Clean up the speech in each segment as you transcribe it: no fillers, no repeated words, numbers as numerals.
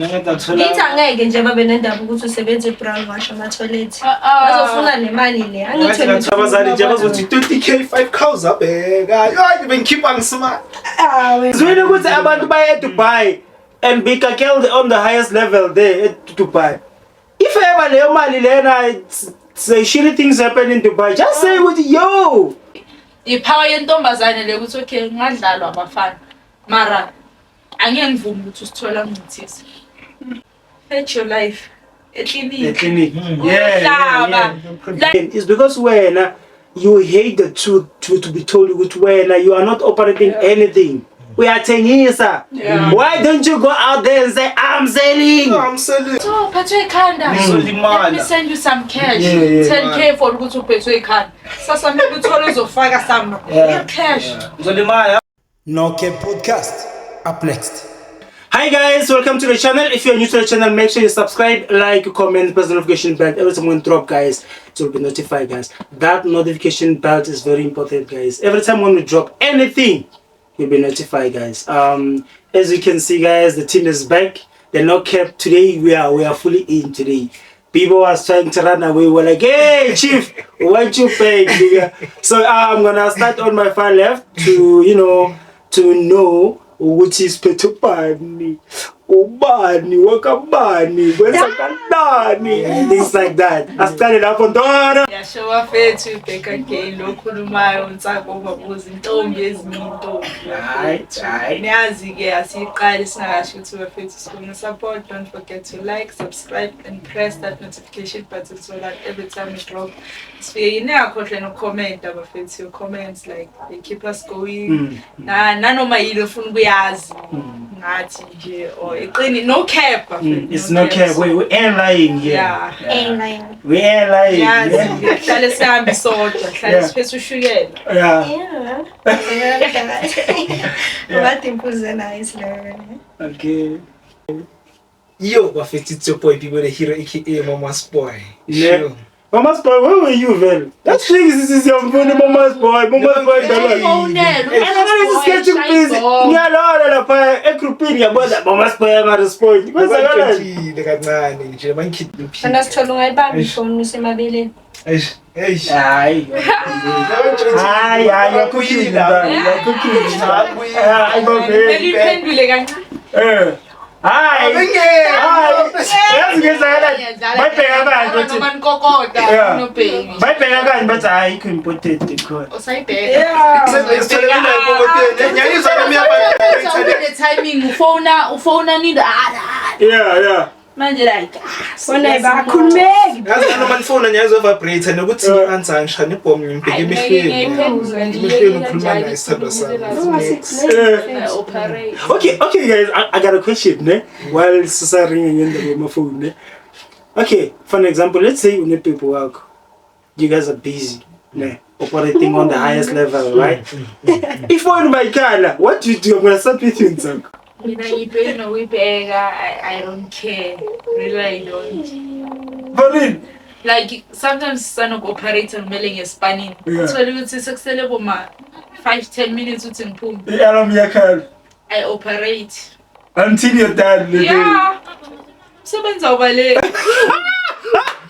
Ngithi angeke nje babe nendaba ukuthi usebenza e-brown wash ama-toilet. Bazofuna le mali le. Angithi wena Ngathi abazali nje bazothi 20K 5 cows abheka. Hayi, bengikhipha ngismart. Awe. Zwile ukuthi abantu baye eDubai and be killed on the highest level there at Dubai. If ever leyo mali lena, it's shitty things happen in Dubai. Just say ukuthi yo. I-power yentombazane le ukuthi okay, ngadlalwa abafana. Mara angeke ngivume ukuthi usithola ngithise. Fetch your life. The Eklinikhi. clinic. Yeah. Uhlaba. It's because when you hate the truth to be told ukuthi wena you are not operating anything. Uyathengisa. Why don't you go out there and say, "I'm selling"? I'm selling. So uphethwe ikhanda. Let me Ngizolimala. send you some cash. Yeah. 10K for ukuthi uphethwe ikhanda. Sasa kumele uthole uzofaka some real cash. Ngizolimala. No Cap Podcast. Up next. Hi guys, welcome to the channel. If you're new to the channel, make sure you subscribe, like, comment, press the notification bell. Every time we drop, guys, you'll be notified, guys. That notification bell is very important, guys. Every time when we drop anything, you'll be notified, guys. As you can see, guys, the team is back. They're not kept today. We are fully in today. People was trying to run away. We're like, "Hey, chief, want you pay, nigga?" So I'm gonna start on my far left to you know to know ukuthi siphethe ubani, ubani wakabani, kwenzakalani and things like that. Asiqale lapho, ntwana. Yasho bafethu, Bheka Gay lo khulumayo, uNsako ubabuza intombi ezinye intombi. Hayi, hayi. Niyazi ke asiyiqali singakasho ukuthi bafethu sifuna support. Don't forget to like, subscribe and press that notification button so that every time we drop sifike ningakhohlwa nokukhomenta bafethu. Your comments, like, they keep us going. Na nanoma yini ofuna ukuyazi ngathi nje or iqini, no cap bafethu. It's no cap. We ain't lying here. Yeah. Amen. We ain't lying. Yazi Yeah. hlale sihambe sodwa, hlale siphethe ushukela. Yeah. Yeah. Ngathi impuze nayo isileyo. Okay. Yo, bafethu, it's your boy Bibo the Hero, aka Mama's boy. Yeah. Sure. Mama's boy, where were you, Vel? That's thing is your mama's boy, mama's boy. Dala. Ngalesi sikhathi busy. Ngiyalala lapha egroupini, ngiyabona mama's boy angarespond. Kwenzakalani? Bantshintshile kancane nje mangikhiphe. Wena sithola ungayibamba ifoni usemabeleni. Eish, eish. Hayi. Hayi, hayi, you're cooking, man. You're cooking. Hayi, Kumele babe. uyiphendule kancane. Eh. Hayi. Hayi. Yazi ngenzakalani? Bayibheka kanje bathi. Noma nikokota nobheki. Bayibheka kanje bathi hayi, ikho important khona. Usayibheka. Ngiyayizwa nami. Une timing ufona nini? Ah, manje like Fona ayibakhulumeki. Yazi noma nifona ngiyayizwa vibrator nokuthi ngi-answer ngishaya ibhomu ngimbheke emehlweni. Emehlweni ngikhuluma naye isithandwa sami. Operate. Okay, guys, I got a question, ne? While sisa ringing in the room phone, ne? Okay, for an example, let's say unepepo wakho. You guys are busy, ne? Operating on the highest level, right? If one my car, what do you do? I'm gonna start with you, Ntsako. Mina ngiyibheki nokuyibheka, I don't care. Really, I don't. For real? Like sometimes sanoku-operate kumele ngespanini. Uthole ukuthi sekusele boma 5 10 minutes ukuthi ngiphume. I-alarm iyakhala. I operate. Until you're done. Le day. Yeah. Umsebenzi awubaleki.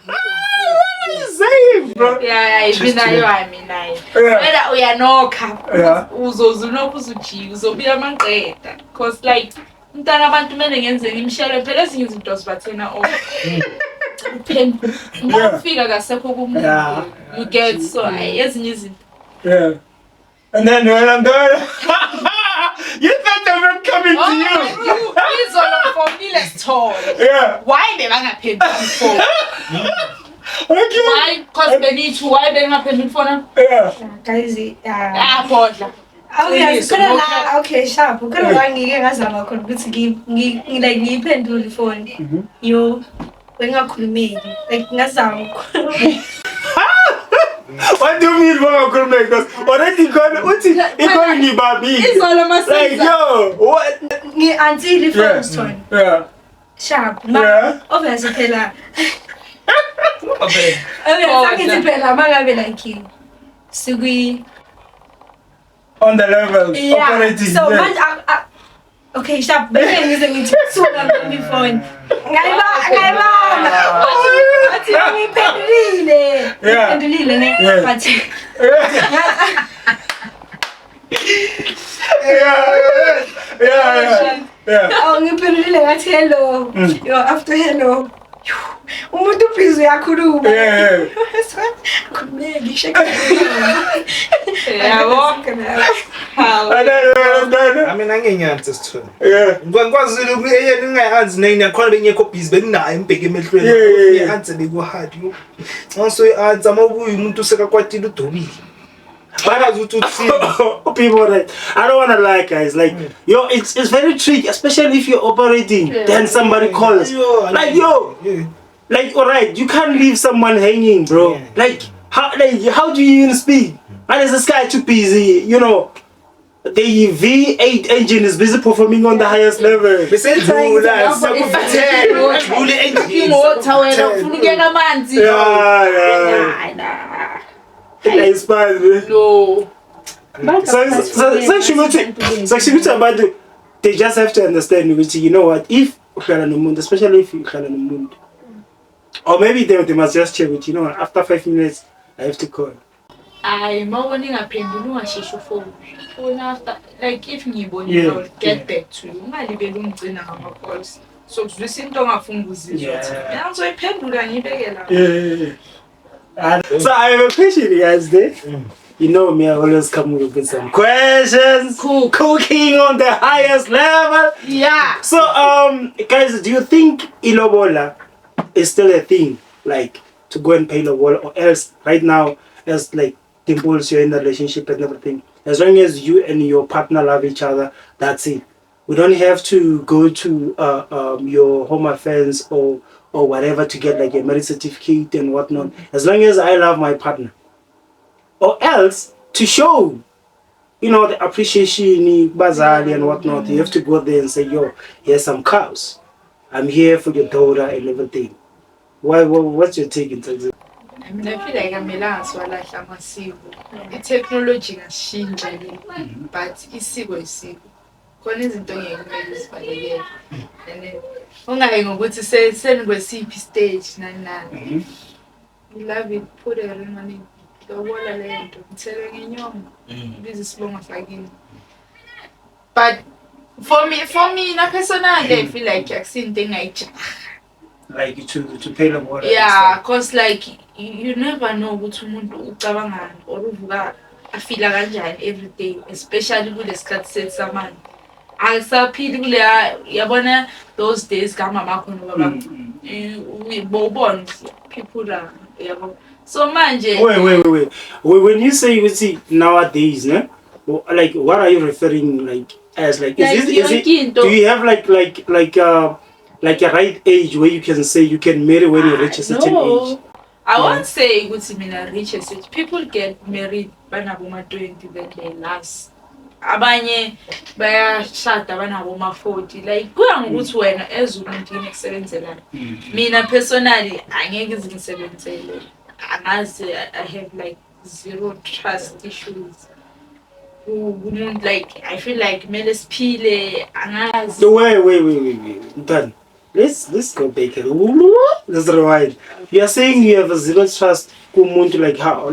What are you saying, bro? Yeah, mina yo, hayi mina. Wena uyanokha. Uzoze unokho uzujika, uzobuya mangiqeda. 'Cause like umntana abantu kumele ngenze ngimshele phela ezinye izinto zibathena off. Uphendula. Uma ufika kasekho kumuntu. You get so hayi ezinye izinto. Yeah. And then when I'm done, you thought they were coming to you. Izolo ngifonile sithole. Why bebangaphenduli ifoni? Why? 'Cause benithu why bengaphenduli ifoni? Yeah. Guys, Ah, bodla. awuyazi Qiniso, khona no la cap. okay, sharp. Khona la ngike ngazama khona ukuthi like ngiyiphendule ifoni. Yo, bengakhulumeki. Like ngazama ukukhuluma. What do you mean bangakhulumeki? Because already ikhona uthi ikhona ngibambile. Izolo Like masiza. yo, what? Ngi-answile ifoni, sithole. Sharp. Ma obviously phela. Obviously angithi phela mangabe like sikwi On the level Yeah. operating. So manje Okay, sharp. Bese ngize ngithi suka ngibambe ifoni. Ngayibamba. Wathi ngiphendulile. Ngiphendulile ne. But Yeah. Oh, ngiphendulile ngathi hello. Yo, after hello. Umuntu ubhizi uyakhuluma. Yeah. Akhulumeki, shake. Yabo. Hawu. I know, I know. I mean, anginyanzi sithole. Yeah. Ngikwazile eyena ngingayi-answer nakhona bengekho busy benginayo ngibheke emehlweni. Yeah. I-answer beku-hard yo. Nxa soyi-answer uma ubuye umuntu usekakwatile udobile. Bakazi ukuthi uthini. People, right? I don't wanna lie, guys. Like, yo, it's very tricky, especially if you're operating. Then somebody calls. Yo, Like, yo, Yeah. like, all right, you can't leave someone hanging, bro. Yeah. Like, how do you even speak? And is this guy too busy? You know, the V8 engine is busy performing on the highest level. Bese idlula sekuvuthela idlule engine. Ingotha wena ufuna ukuyeka amanzi. Yeah. Hayi na. Inspired. Man. No. So abantu they just have to understand ukuthi, you know what, if uhlala nomuntu, especially if uhlala nomuntu, or maybe they must just check ukuthi, you know what, after 5 minutes I have to call. Hayi, mawubona ingaphenduli ungasheshi ufone. Fona after, like, if ngiyibonile, I'll get back to you. Ungalibeli ungigcina ngama-calls. So kuzwisa into ongafuni ukuzizwa. Mina ngizoyiphendula ngiyibeke la. Yeah. And so I have a question, guys. There, you know me, I always come with some questions. Cook. Cooking on the highest level. Yeah. So, guys, do you think ilobola is still a thing? Like to go and pay lobola, or else right now, as like Dimples, you're in a relationship and everything. As long as you and your partner love each other, that's it. We don't have to go to your home affairs or whatever to get like a marriage certificate and whatnot. As long as I love my partner, or else to show the appreciation, bazali and whatnot, you have to go there and say, "Yo, here's some cows. I'm here for your daughter and everything." What's your take in terms of? I mean, I feel like akumelanga siwalahle amasiko. I-technology ingashintsha ke, but isiko isiko. Khona izinto ngeke kumele uzibalekele. And then ungayi ngokuthi senikwesiphi stage nani nani. You love it, put a ring on it. Lobola leyo nto, ngithele ngenyongo. Biza isibongo sakini. But for mina personally, I feel like akusinto engayijaha. Like to pay lobola and Yeah, stuff? 'Cause like you never know ukuthi umuntu ucabangani or uvuka afila kanjani every day, especially kulesikhathi sethu samanje. Akusaphili kuleya, yabona, those days kamama khona baba bowubona ukuthi people are, yabo. So manje Wait, wait, wait, wait. When you say you see nowadays, ne? Like, what are you referring like as like? Is Like, it is it? yonke into. Do you have like a right age where you can say you can marry when you reach a certain No. age? I won't say ukuthi mina reach a certain. People get married banabo ma 20, then they last. Abanye bayashada banabo ma 40. Like kuya ngokuthi wena as umuntu yini ekusebenzelayo. Mina personally angeke izingisebenzele. Angazi, I have like zero trust issues. Kumuntu, like I feel like kumele siphile, angazi. So wait, wait, wait, wait, wait. Done. Let's go back. Let's rewind. You are saying you have a zero trust kumuntu, like how,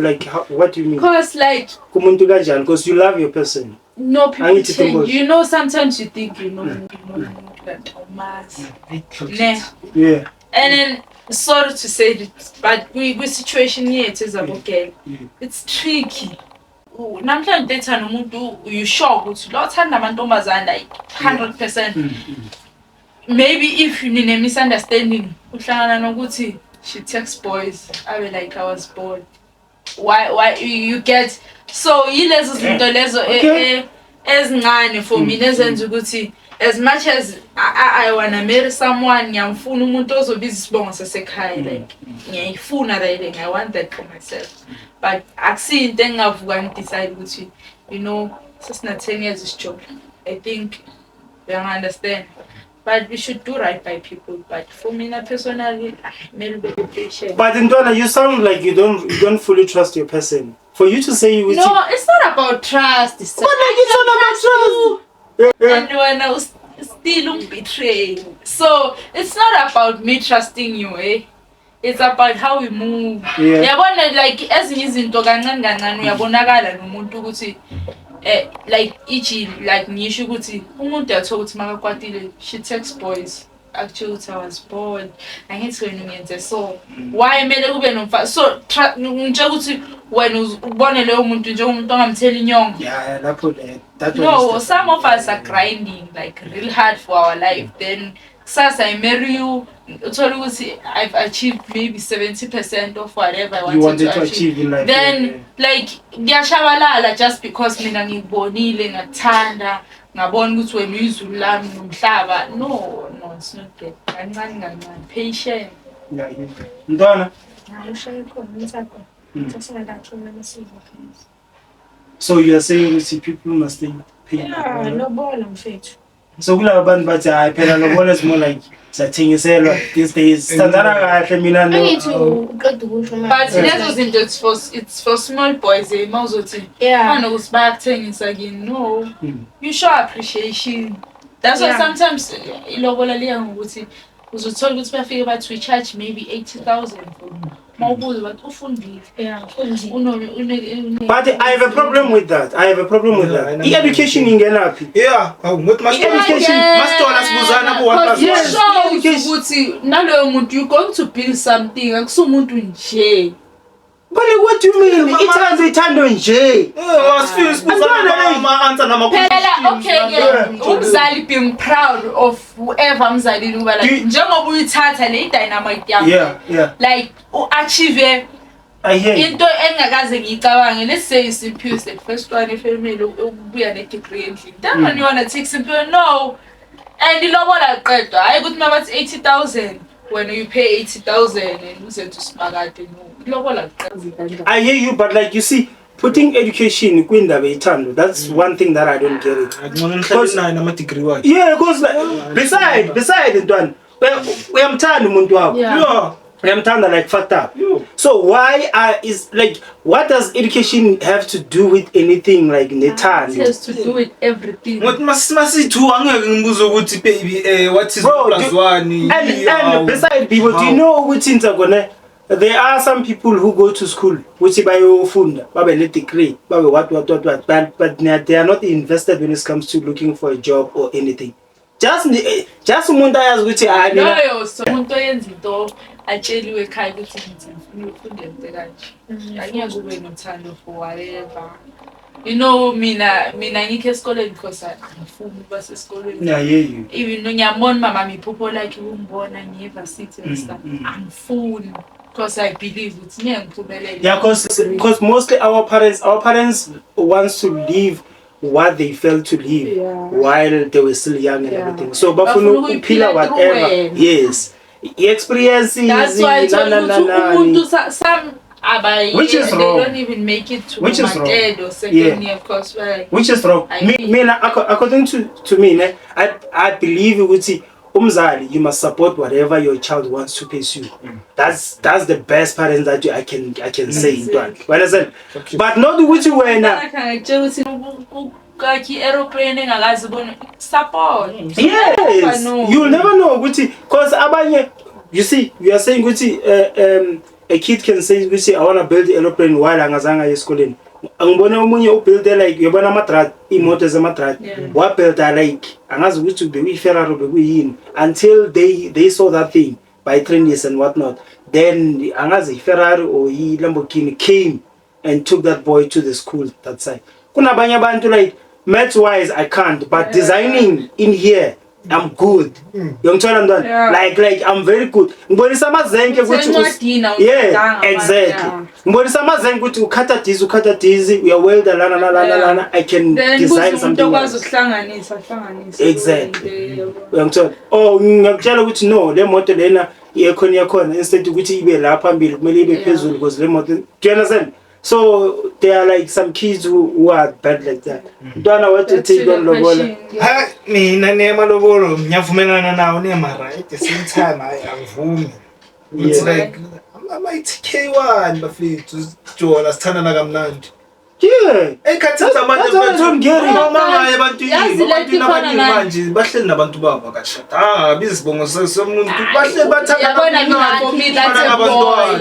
what do you mean? 'Cause like Kumuntu kanjani? Because you love your person. No, people Angithi change. Dimples. You know, sometimes you think you know umuntu kanti awumazi. Ne. And then, sorry to say it, but kwi-situation yethu ezabogela, it's tricky. Namhlanje date nomuntu, you sure ukuthi lo thanda amantombazane like 100%. Maybe if you nine misunderstanding, uhlangana nokuthi she texts boys, abe like, "I was bored." Why you get so yilezo zinto lezo ezincane for mina ezenza ukuthi as much as I wanna marry someone, ngiyamfuna umuntu ozobiza isibongo sasekhaya, like ngiyayifuna le, I want that for myself, but akusiyinto engingavuka ngidecide ukuthi, you know, sesina 10 years isijola, I think you understand. But we should do right by people. But for mina personally, ah, kumele ube patient. But Ntwana, you sound like you don't fully trust your person. For you to say you No, it's not about trust. It's But like it's not about trust. Yeah. And wena Still ungibetray. So it's not about me trusting you, eh? It's about how we move. Yabona, like, ezinye izinto kancane kancane uyabonakala nomuntu ukuthi like iji, like ngisho ukuthi umuntu uyathola ukuthi makakwatile, she text boys actually ukuthi, "I was bored, angithi wena ungenze so, why kumele kube nomfa?" So ngitshela ukuthi wena ubone leyo muntu njengomuntu ongamthela inyongo. Yeah, lapho le, that one No, is some of us are grinding like real hard for our life. Then kusasa I marry you, uthole ukuthi I've achieved maybe 70% of whatever I wanted, you wanted to to achieve. Achieve in life. Then like kuyashabalala just because mina ngikubonile, ngakuthanda, ngabona ukuthi wena uyizulu lami nomhlaba. No, it's not that. Kancane kancane, patient. Yeah. Ntwana. Hayi, ushaye khona umthako. Sasingakatholi amasiko. So you are saying ukuthi people must stay paid. Yeah, lobola, mfethu. So kulaba bantu bathi, hayi phela, lobola is more like siyathengiselwa these days, sithandana kahle mina no. Angithi uqeda ukusho manje. But lezo zinto, it's for small boys, eh, mawuzothi fana nokuthi bayakuthengisa kini, no. You show appreciation. That's why sometimes ilobola liya ngokuthi uzothola ukuthi bafike bathi, "We charge maybe 80,000 for," mawubuza bathi ufundile. Yeah, ufundile. But I have a problem with that. I have a problem with Yeah, I that. know. I-education ingenaphi? Yeah, awu ngothi I-education- masitola sibuzana ku 1 plus Yes. 1. Shows Education. ukuthi naloyo muntu you going to build something, akusumuntu nje. But like, what do you mean? Ithando, ithando nje. Eh, asifike sibuzana Antwana, like- ama-answer nama. Phela okay ke, umzali being proud of whoever umzalile uba like njengoba uyithatha le dynamite yami, like u-achieve I hear you. into engakaze ngiyicabange. Let's say Simphiwe is the first one efamily ukubuya ne-degree endlini, then when you wanna take Simphiwe, no, and ilobola liqedwa, hhayi ukuthi uma bathi 80,000 wena you pay 80,000 and uzenze usimakade. No, ilobola liqedwa. I hear you, but like, you see, putting education kwindaba ithando, that's one thing that I don't get it. Ngcono nihlale naye nama-degree wakhe. Yeah, because like, beside ntwana, uyamthanda umuntu wakho. Uyamthanda like fucked up. Yo. So why are is like, what does education have to do with anything, like It nethando? Has to do with everything. Ngothi masiyi-two angeke ngimbuze ukuthi, "Baby, what is Bro, one plus one?" And beside people, do you How? Know ukuthi Ntsakone, there are some people who go to school ukuthi bayofunda, babe ne degree, babe what what what what, but they are not invested when it comes to looking for a job or anything. Just umuntu ayazi ukuthi hayi mina. Loyo so umuntu oyenza into atsheliwe ekhaya ukuthi ngithi ngifuna ukufunda into kanje, angeke ube nothando for whatever. Mina ngikho esikoleni because angifuni ukuba sesikolweni. Yeah, I hear you. Even though ngiyambona mama iphupho lakhe ukungibona ngiye-varsity and stuff, angifuni because I believe ukuthi ngeke ngiphumelele. Yeah, because mostly our parents wants to live what they failed to live while they were still young and everything. So bafuna Bafuna ukuphila ukuyiphila through whatever. wena. Yes. I-experiences That's why na na uthola na ukuthi na. umuntu some Which is they wrong. don't even make it to Which is my wrong. third or second year of course, like, Which is wrong. I Me, mean- mina according to me, ne, I believe ukuthi umzali, you must support whatever your child wants to pursue. That's the best parent that I can say, ntwana. You understand? But not ukuthi wena Ngakutshela ukuthi kwakhe i-aeroplane engakazi bona support. Yes, know. you'll never know ukuthi, because abanye, you see, you are saying ukuthi a kid can say ukuthi, "I want to build aeroplane," while angazange aye esikoleni. Angibone omunye ubuilde like, uyabona ama-drag, iy'moto zama-drag, wabuilda like angazi ukuthi bekuyi-Ferrari, bekuyini, until they saw that thing by trainers and whatnot. Then angazi i-Ferrari or i-Lamborghini came and took that boy to the school that side. Kunabanye abantu like, maths wise I can't, but designing in here I'm good. Uyangithola, mntwana? Like I'm very good. Ngibonisa amazenke ukuthi Usencwadini, yeah, awufundanga, exactly. yeah. Ngibonisa amazenke ukuthi ukhatha this, ukhatha this, uyawelda lana lana lana, I can Then design kuze umuntu something okwazi else. ukuhlanganisa ahlanganise. Exactly. Yabo. Uyangithola? Oh, ngiyakutshela ukuthi no, le moto lena i-aircon yakhona, instead ukuthi ibe la phambili kumele ibe phezulu because le moto, do you understand? So there are like some kids who are bad like that. Ntwana, what you Back to take the on lobola? question. Ha, mina nemalobolo ngiyavumelana nawo nemara at the same time hayi, angivumi. It's like ama-TK one, bafethu, sijola, sithandana kamnandi. Yeah. Ey'khathini zamanje That's why I don't get it. Uma ebantwini Yazi le ebantwini nto ifana abaningi nani? manje bahleli nabantu babo akashadanga abiza isibongo somuntu bahleli bathanda Yabona mina, for me, that's a boy.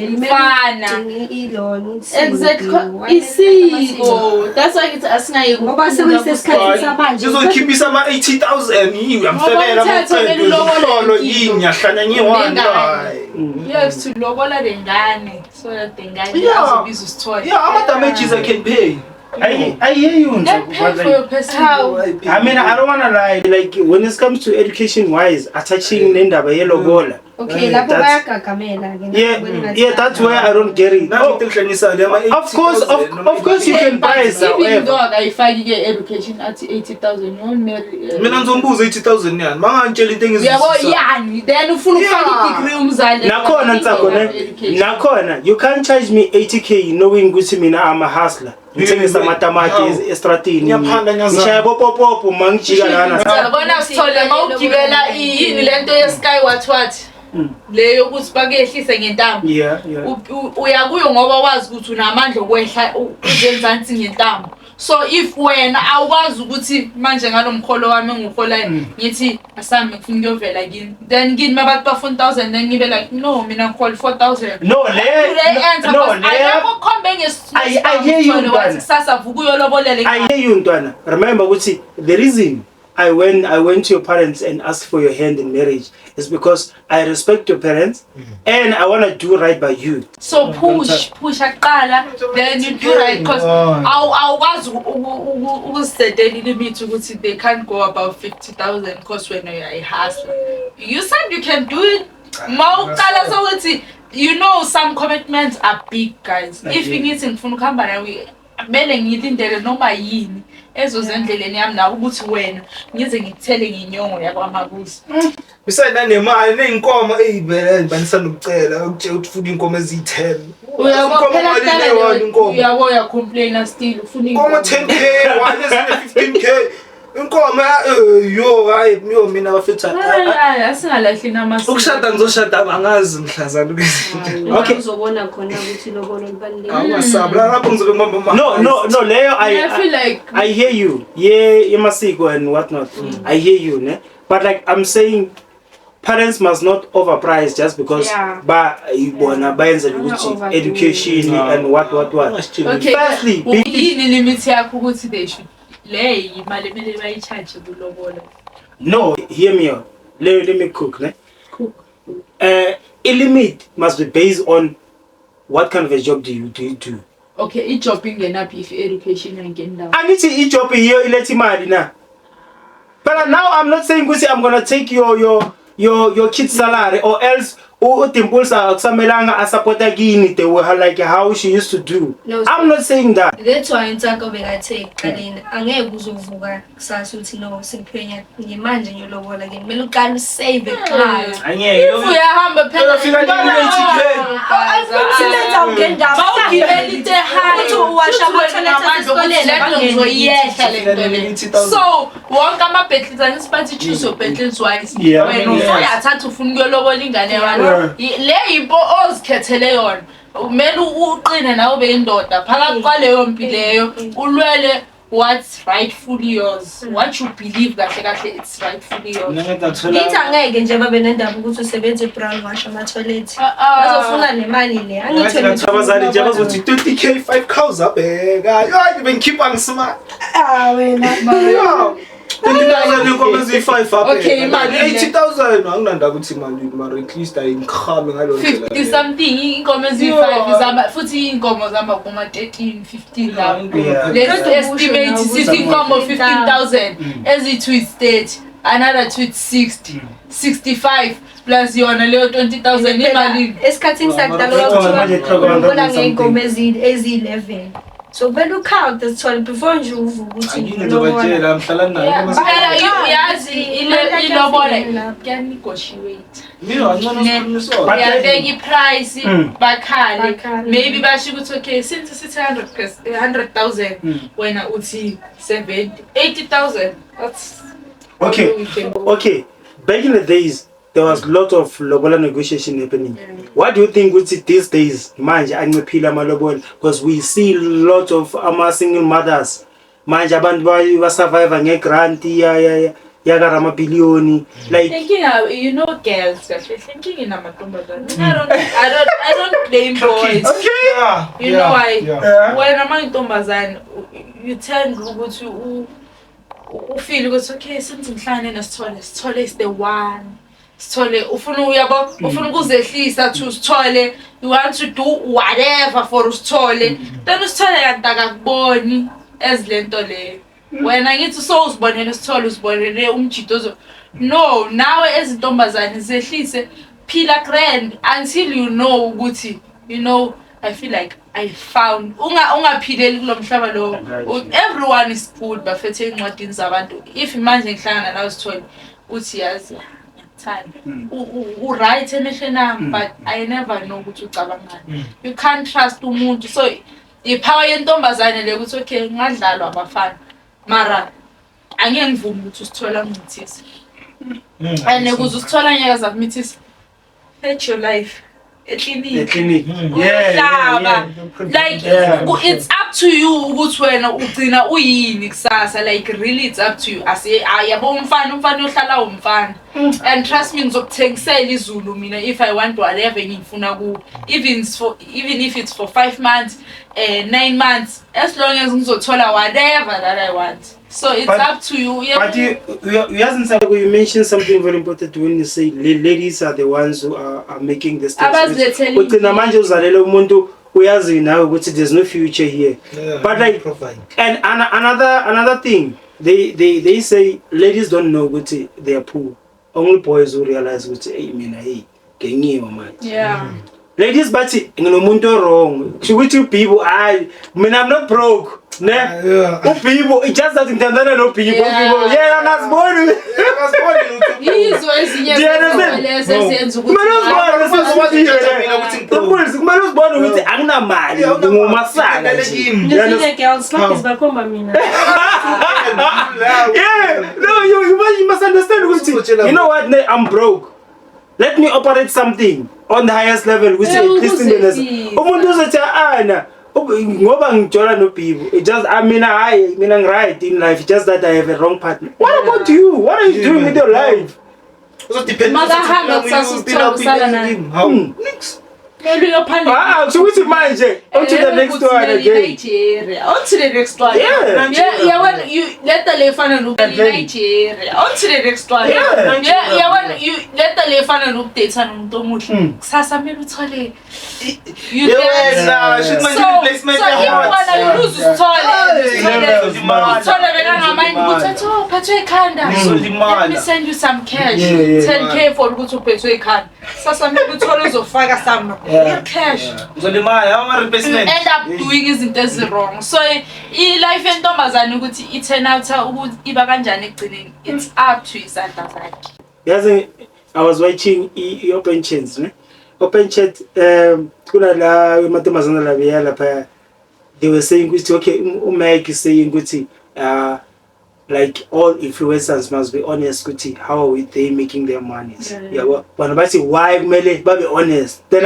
Mfana. Exactly. Isiko. That's why ngithi asingayi Ngoba sekuyisesikhathini samanje. Ngizokhiphisa ama-80,000 yini uyamfebela Ngoba umthetho kumele ulobole umhlolo impilo. yini ngiyahlanya ngiyi-one Nengane. hayi. You have to lobola the ngane so that the ngane azobiza usithole. Yeah, ama-damages I can pay. I hear you. Then Ntsako, pay but for like, your personal. I mean, I don't wanna lie. Like when it comes to education wise, attaching nendaba yelobola. Okay, lapho That's- bayagagamela ke. Yeah, that's where I don't get it. Nansi into engihlanyisayo le ama-80,000 Of course, of course you can buy it, Even however. though akayifaki ke education athi 80,000 you won't marry. Mina ngizombuza 80,000 yani mangangitshela into Uyabo engizwisisa. yani then ufuna ukufaka Yeah. i-degree umzali. Nakhona Ntsako ne. Education. Nakhona you can't charge me 80K knowing ukuthi mina I'm a hustler. Ngithengisa Yeah. amatamati How? estratini. Ngiyaphanda, ngiyazama. Ngishaya bopopopo mangijika lana. Yabona Sithole mawugibela yini lento ye-Sky what what le yokuthi bakuyehlise ngentambo. Yeah. Uya kuyo ngoba wazi ukuthi unamandla okwehla uze enzansi ngentambo. So if wena awukwazi ukuthi manje ngalo mkholo wami engiwuholayo ngithi asami ngifuna ukuyovela kini, then kini mabathi bafuna 1000, then ngibe like no, mina ngihola 4000. No, le no, le akekho khombe I hear you, ngesithole wathi Ntwana. kusasa vuka uyolobolele. I hear you, Ntwana. Remember ukuthi the reason I went to your parents and asked for your hand in marriage is because I respect your parents and I want to do right by you. So push push aqala, then you do right, because awukwazi ukuzisetela ilimit ukuthi they can't go above 50,000 because wena you are a hustler. You said you can do it. Ma uqala sokuthi you know some commitments are big, guys. If ngithi ngifuna ukuhamba nawe, kumele ngilindele noma yini ezozendleleni yami nawe ukuthi wena ngize ngikuthele ngenyongo yakwamabuzi. Besides nanemali ney'nkomo ey'vele banisanda ukucela ukutshela ukuthi ufuna iy'nkomo eziyi-10. Uyabo Inkomo phela malini kuhlala eyi-one inkomo? uyabo uyacomplaina still ufuna Inkomo iy'nkomo. 10K, one ezinye 15K. Inkomo yo hayi yo mina bafethu. Hayi, asingalahli namasiko. Ukushada ngizoshada angazi mhlazana ukuthi. Okay. Uzobona khona ukuthi ilobolo libalulekile. Awungasabi la lapho ngizobe ngibamba No, Leo, I feel like I hear you. Yeah, Imasiko and whatnot. I hear you, ne? But like I'm saying, parents must not overprice just because ba ibona bayenzela ukuthi Banga-overdo. education and what what what. Okay. Firstly, Yini limit yakho ukuthi they should le imali emele bayi-charge kulobola? No, hear me out. Let me cook, ne? Cook. A limit must be based on what kind of a job do you do. Okay, ijob ingenaphi if education ayingeni ndawo? Angithi ijob yiyo iletha imali na. But now I'm not saying ukuthi I'm gonna take your kid's salary or else uDimples akusamelanga asupporta kini the way like how she used to do. No, I'm not saying that. That's why Ntsako bekathe ekuqaleni angeke uzovuka kusasa uthi no, sekuphenya ngimanje ngiyolobola ke, kumele uqale usave kuqala. Angeke. If uyahamba phela Uyafika nini ku-80K? Siletha ungendaba. Mawugibela into ehigh, Uthi uwasha ama-toilet asesikoleni, lento bangene. ngizoyehla le nto le. 80,000. So wonke ama-battles, anisibathi choose your battles wise. Wena usuyathatha ufuna ukuyolobola ingane yabantu. Le yimpo ozikhethele yona, kumele uqine nawe ube indoda phakathi kwaleyo mpi leyo, ulwele what's rightfully yours, what you believe kahle kahle it's rightfully yours. Mina ngidathola. Ngithi angeke nje babe nendaba ukuthi usebenze e-Brown washa ama-toilet. Ah, ah. Bazofuna le mali le. Angithi wena Abazali nje bazothi 20K 5 cows abheka. Hayi bengikhipha ngismart. Ah wena. Yeah. 20,000 inkomo eziyi-5 abheka. Okay, imali le. 80,000 anginandaba ukuthi imali mara at least ayingikhame ngalo ndlela. 50 something inkomo eziyi-5 zihamba, futhi iy'nkomo zihamba kuma-13 15 lapho. Let's Kodwa estimate usho sithi inkomo 15,000, eziyi-2 is 30, another 2 is 60, 65 plus yona leyo 20,000, imalini? Esikhathini sakudala Manje kwakuthiwa ulobola something. ngey'nkomo eziyi-11. So kumele ucount sithole before nje uvuka ukuthi Angini ngizobatshela mhlala nayo. Phela uyazi ilobola kuyanegotiate. Mina kancane sikhulumiswa. But Uyabeka iprice, bakhale, Bakhale. maybe basho ukuthi okay, since sithi 100,000, wena uthi 70, 80,000, that's Okay. we can go. Okay, back in the days, There was lot of lobola negotiation happening. What do you think ukuthi these days manje anciphile amalobola, because we see lot of ama single mothers manje, abantu ba-survive nge-grant yakaramabhiliyoni, like Thinking, girls, kahle thinking inamantombazane. I don't blame boys. You know why? Yeah. Wena uma intombazane, you tend ukuthi ufeel ukuthi, okay, since ngihlangane noSithole, Sithole is the one. Sithole ufuna, uyabo, ufuna ukuzehlisa to Sithole. You want to do whatever for uSithole. Then uSithole kanti akakuboni as lento leyo. Wena ngithi so uzibonele uSithole, uzibonele umjito ozo. No, nawe ezintombazane zehlise, phila grand until you know ukuthi I feel like I found ungaphileli kulo mhlaba lo. Everyone is good, bafethe, encwadini zabantu. If manje ngihlangana nawe Sithole, uthi, yazi, ngiyakuthanda, u-right emehlweni ami, but I never know ukuthi ucabangani. You can't trust umuntu. So ipower yentombazane le ukuthi, okay, ngadlalwa abafana, mara angeke ngivume ukuthi usithola angimithise, and ukuze usithola ngeke azakumithisa, fetch your life eklinikhi. Eclinic. Uyohlaba. Like, it's up to you ukuthi wena ugcina uyini kusasa. Like, really, it's up to you. Asi yabo, umfana uyohlala umfana, and trust me, ngizokuthengisela izulu mina if I want whatever engifuna ku, even if it's for 5 months, 9 months, as long as ngizothola whatever that I want. So it's up to you. Yeah. But you hasn't you mentioned something very important when you say ladies are the ones who are making the steps. Abazilethela. Ugcina manje uzalela umuntu uyazi nawe ukuthi there's no future here. Yeah, But like provide. And another thing, they say ladies don't know ukuthi they are poor. Only boys who realize ukuthi, hey, mina, hey, ngenyiwa manje. Ladies bathi nginomuntu wrong. Kusho ukuthi uBibo, hayi, mina I'm not broke. Ne? Yeah. UBibo, it's just that ngithandana noBibo. Yeah. uBibo, yeah, angaziboni. Yizo ezinye Do you understand? lezo ezenza ukuthi Kumele uzibone. Uzokwazi mina ukuthi ngibroke. Kumele uzibone ukuthi anginamali, Yeah, awunamali. ngingumasaka nje. Kimi. You understand? Ngizile, girls, lokhu bakhomba mina. Yeah, no, you must understand ukuthi, Uzotshela. you know what, ne, I'm broke. Let me operate something on the highest level ukuthi Yeah, at least into ukuzehlisa. umuntu uzothi ana ngoba ngijola noBibo. It just, I mean, hayi, mina ngi-right in life, just that I have a wrong partner. What about you? What are you doing with your life? Makahamba kusasa usithola usala naye. Nix. Kumele uyophanda. Ah, kusho ukuthi manje on to the next one again. Nigeria. On to the next one. Yeah, when you leta le fana no Nigeria. On to the next one. Yeah, when you leta le fana no date nomuntu omuhle. Kusasa kumele uthole. You Yeah, get wena, shit, man, so, replacement so if ya-hot. wena you lose usithole, Hey, uthole bekangamanye ukuthi athi, oh, uphethwe ikhanda. Let me send you some cash. 10K for ukuthi uphethwe ikhanda. Sasa kumele uthole uzofaka some real cash. Uzolimala ama-replacement. End up doing izinto ezi-wrong. So i-life yentombazane ukuthi i-turn out ukuthi iba kanjani ekugcineni, it's up to izandla zakhe. Yazi, I was watching i-open chats, ne, open chat, kunala amantombazana labeya lapha, they were saying ukuthi, okay, uMike is saying ukuthi like all influencers must be honest ukuthi how are they making their monies. Yabo, bona bathi why kumele babe honest? Then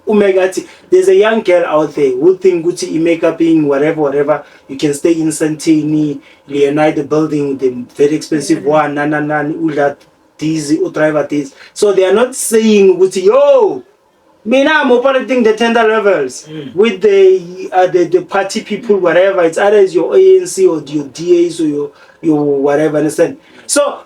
uMike athi there's a young girl out there who think ukuthi i-makeuping, whatever whatever, you can stay in Santini, Leonardo building, the very expensive one, nani nani, udla this, udriver this. So they are not saying ukuthi, yo, mina I'm operating the tender levels with the party people, whatever. It's either it's your ANC or your DAs or your whatever, understand? So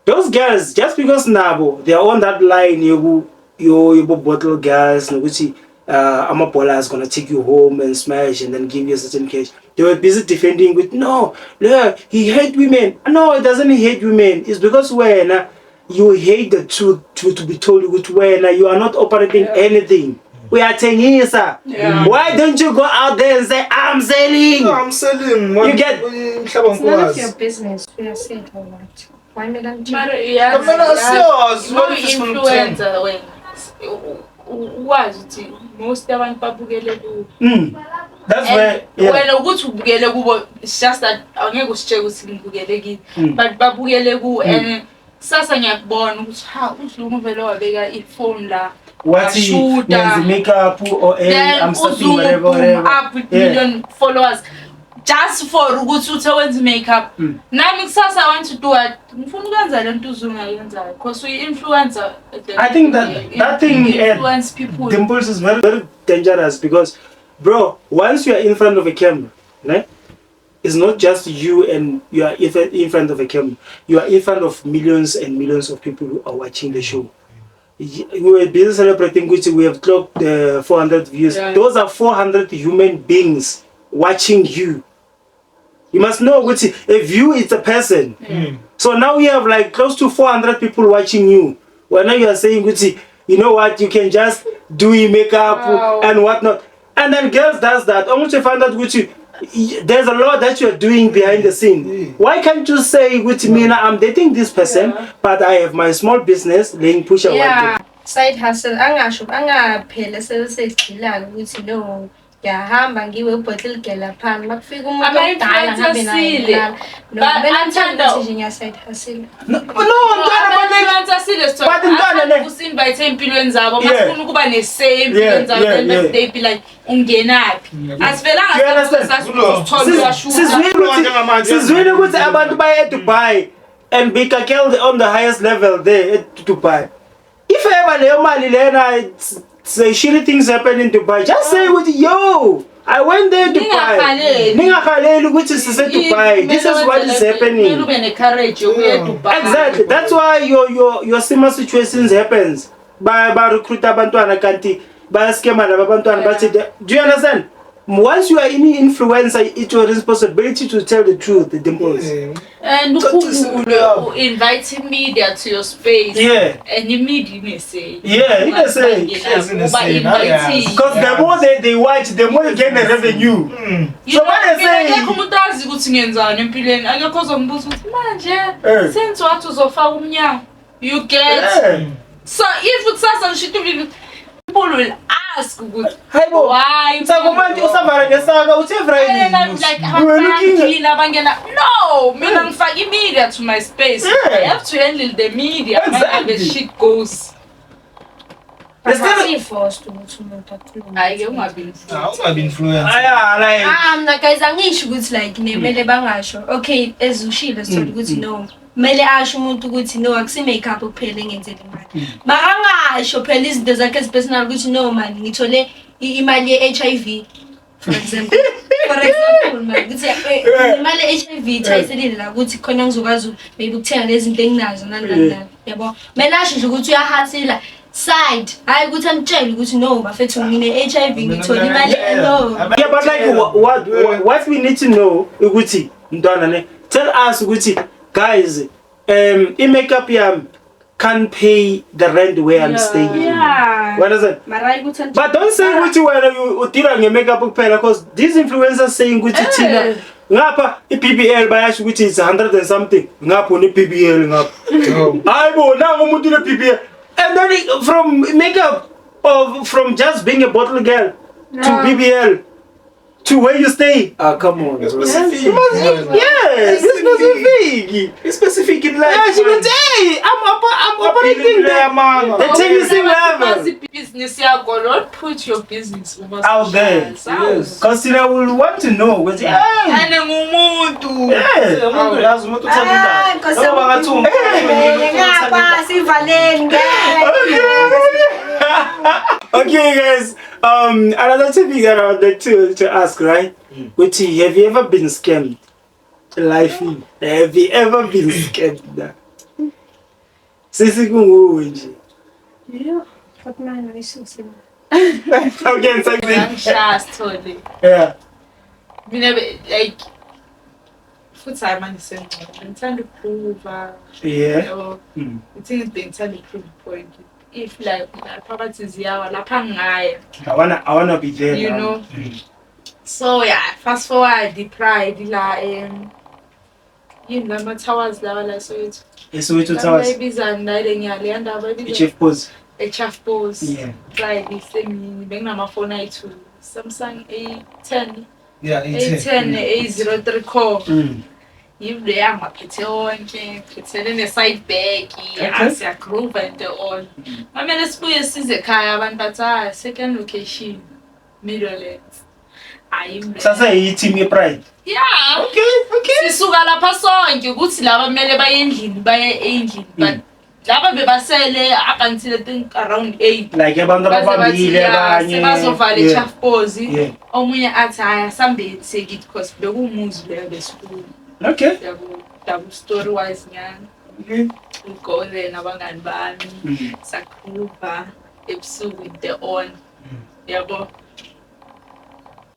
those girls, just because nabo they are on that line yoku yo bottle girls nokuthi amabola is gonna take you home and smash and then give you a certain cash, they were busy defending with, no, look, he hate women. No, it doesn't hate women. It's because when you hate the truth to be told ukuthi wena you are not operating anything, uyathengisa. Why don't you go out there and say, "I'm selling"? No, I'm selling. You get- Umhlaba It's none of nkowazi. your business. Uyasela or what? Why mina ngitshela? Mara uyazi, Mina asiyazi, uma what if sifuna ukuthenga? uyi-influencer wena, ukwazi ukuthi most abantu babukele kuwo. That's And where, yeah. wena ukuthi ubukele kubo, it's just that angeke usitsheke ukuthi ngibukele kini, but babukele kuwo and Kusasa ngiyakubona ukuthi ha, uZungu vele wabeka ifoni la. Wathi Washuta. ngenza makeup or Then I'm starting uZungu whatever boom whatever. up with Yeah. million followers just for ukuthi uthe wenza i-makeup. Nami kusasa I want to do what, ngifuna ukwenza le nto uZungu ayenzayo because uyi-influencer. I think that thing, influence people. Dimples is very very dangerous because, bro, once you are in front of a camera, ne? It's not just you and you are in front of a camera. You are in front of millions and millions of people who are watching the show. We were busy celebrating which we have clocked 400 views. Yeah. Those are 400 human beings watching you. You must know which a view is a person. So now we have like close to 400 people watching you. Well, now you are saying, Gucci, you know what? You can just do your makeup Wow. and whatnot. And then girls does that. Only to find out, Gucci, there's a lot that you're doing behind the scene. Why can't you say, Gucci, Mina, I'm dating this person, but I have my small business, laying pusher. Yeah. Side hustle angasho angaphele sebesegxila ukuthi no, ngiyahamba ngiwe ubottle girl laphana makufika umuntu omdala ngabe naye Ama-influencer ngilala. No, But kumele ngithande athanda- ukuthi nje ngiya-side hustle. No, no, Ntwana, but like, Ama-influencer sile But Ntwana, ne- usi-invite ey'mpilweni zabo, Yeah. masifuna ukuba ne-say empilweni zabo, then they be like, ungenaphi? Do you Asivelanga understand? sasithole. Sizwile ukuthi abantu baye eDubai and be killed on the highest level there at Dubai. If ever leyo mali lena, it's shitty things happen in Dubai, just say ukuthi yo, I went there Dubai. Ningahaleli. Ningahaleli ukuthi sise Dubai. This is what is happening. Ube ne-courage yokuya eDubai. Exactly. That's why your similar situations happens. Ba recruit abantwana kanti bayaskema laba abantwana bathi, do you understand? Once you are an influencer, it's your responsibility to tell the truth, the dimples. And ukhumbule u-invite media to your space. Yeah. And i-media ine-say. Yeah, ine-say. Uba invite. Because the more they watch, the more you gain the revenue. You So know, what they mina say- akekho umuntu azi ukuthi ngenzani empilweni, akekho ozongibuza ukuthi manje since wathi uzofaka umnyango, you get. Yeah. So if kusasa ngisho into, people will ask ukuthi Hayibo. why. Sako manje usavala ngesaka uthe Friday. And I'm like, We were looking at- abangena abangena, no, mina ngifaka i-media to my space. Yeah. I have to handle the media. Exactly. The shit goes. But There's still- asiyi-forced ukuthi umuntu akhulume. Hayi ke ungabi. Ungabi influencer. Aya, like Ah, mna guys angisho ukuthi like nemele bangasho. Okay, ezushilo sithola ukuthi no. Kumele asho umuntu ukuthi no, akusi makeup kuphela engenzela imali. Makangasho phela izinto zakhe ezi-personal ukuthi no man, ngithole imali ye-HIV for example. For example man, ukuthi imali ye-HIV ithayiselile la ukuthi khona ngizokwazi maybe ukuthenga lezi zinto enginazo nani nani nani. Yabo. Kumele asho nje ukuthi uyahasila side, hayi ukuthi amtshele ukuthi no bafethu ngine-HIV ngithole imali, no. Yeah, but like what we need to know ukuthi Ntwana ne, tell us ukuthi guys, i-makeup yami can't pay the rent where I'm staying. Yeah. What is it? Mara ukuthi But don't say ukuthi wena udila nge-makeup kuphela because these influencers saying ukuthi thina ngapha i-BBL bayasho ukuthi it's 100 and something, ngapha une-BBL ngapha. Hayibo, nangu umuntu une-BBL. And then from makeup of from just being a bottle girl to BBL to where you stay. Ah, come on, bro. Specific. You must, yes, it's specific. It's specific in life. Yeah, she will say, I'm operating the tennis level. Business yakho, don't put your business Out there. Yes. Because I will want to know. Ukuthi, hey, And ngumuntu. yeah. Umuntu yazi umuntu uthanda Ah, indaba. Nkosi Noma bangathi yami. Ngapha sivaleni ngeke. Okay, guys. Another topic that I would like to ask, right? Which have you ever been scammed? Life. Have you ever been scammed? Sisi kunguwe nje. Yeah. Fuck man, ayisuse. Okay, exactly. Ngangishaya Sithole. Yeah. Mina like futhi hayi manje sengcono. Ngithanda ukuprova. Yeah. Yabo. Ngithi ngithanda ukuprove point. If like lapha bathi ziyawa lapha ngaya. I wanna be there. You now. know. So yeah, fast forward the pride la yini lama towers lawa la Soweto. Soweto Towers. Bayibizani la ngiyale yandaba bayibiza Chief Pose. e-Chief Pose. Yeah. Pride isemini benginamafoni ayi-2 Samsung A10 Yeah, A10 A03 core. Yimi leya ngaphethe wonke, phethene ne-side bag, siyagroove and all. Mamele sibuye size ekhaya, abantu bathi, ah, second location, Meadowlands. Hayi, yimi leya. Saseyi-team ye-pride. Yeah. Okay. Sisuka lapha sonke ukuthi laba kumele baye endlini, baye endlini, but laba bebasele up until I think around 8. Like abantu Baze bathi, ababambile yeah, abanye. sebazovala i-Chafpozi. Omunye athi hhayi, asambeni sekithi because bekuwumuzi leyo besikuwo. Yabo, double story wise nyana. We go there nabangani bami. Sakhuluma ebusuku into on. Yabo.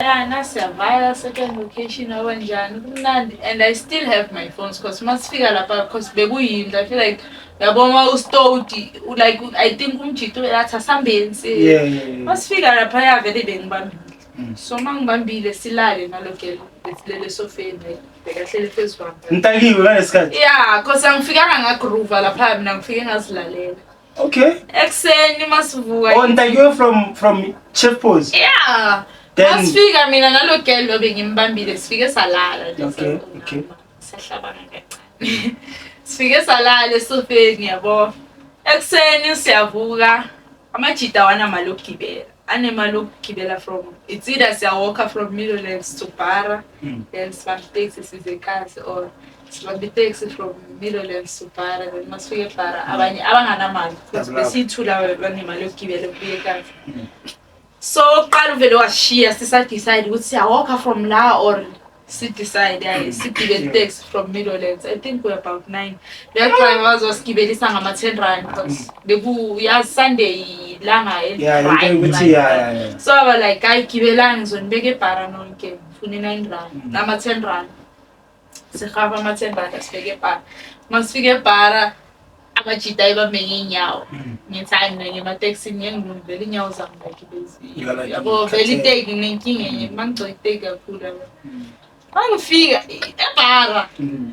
Yana siyavaya second location abanjani kumnandi, and I still have my phones because masifika lapha, because bekuyinto I feel like yabo ma ustodi, like I think umjito belathi asambeni se masifika lapha ya vele bengibambile. So mangibambile silale nalo girl, besilele esofeni, like bekahlele phezu kwami. Ntakiwe ngalesikhathi. Yeah, cause angifikanga ngagroove lapha, mina ngifike ngazilalela. Ekuseni masivuka. Oh, ntakiwe from Chef Pose. Yeah. Then Masifika mina nalo girl lo bengimbambile, sifike salala nje. Sahlabana kancane. Sifike salala esofeni, yabo. Ekuseni siyavuka, amajita awanamali yokugibela. Anemali yokugibela from, it's either siyawalka from Meadowlands to Bara, then sibambe itaxi size ekhasi, or sibambe itaxi from Meadowlands to Bara, then masifike eBara abanye abanganamali Double up. besiyithu laba banemali yokugibela ukuya ekhasi. So uqala uvele washiya sisa-decide ukuthi siyawalka from la or si-decide hayi sigibele taxi from Meadowlands. I think we're about 9. Leyo driver wazosigibelisa ngama-10 rand because beku yazi Sunday ilanga Yeah, into yokuthi yeah. So aba like, hayi gibelani, ngizonibeka ebhara nonke, ngifuna i-9 rand nama-10 rand. Sihamba ama-10 rand asibeke ebhara. Masifika ebhara abajita ayibambe ngey'nyawo. Ngithi hayi mina ngematekisini ngeke ngilungele inyawo zami, like lezi. You are like Yabo vele cartel. iteki nginenkinga enye mangigcoka iteki kakhulu, yabo. Mangifika ebhara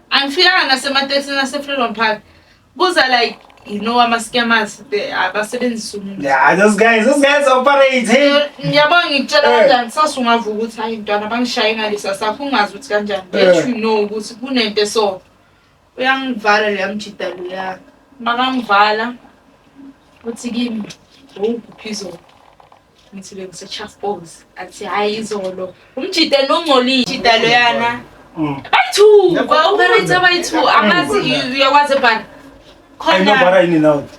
angifikanga nasematekisini ase-Freedom Park. Kuza like you know ama-scammers, abasebenzisa umuntu. Yeah, those guys operate. Hey. Ngiyabona ngikutshela kanjani, sase ungavuka ukuthi hayi mntwana bangishaye ngalesa sakho, ungazi ukuthi kanjani. Let you know ukuthi kunento eso. Uyangivala leya mjida loya. Makangivala uthi kimi, "Bowukuphi izolo?" Ngithi bengise-Chafbos. Athi hhayi izolo umjida nongcolile mjida loyana. Bayi-two ba-operate bayi-two, angazi uyakwazi ebhani. I know Khona Bara in and out.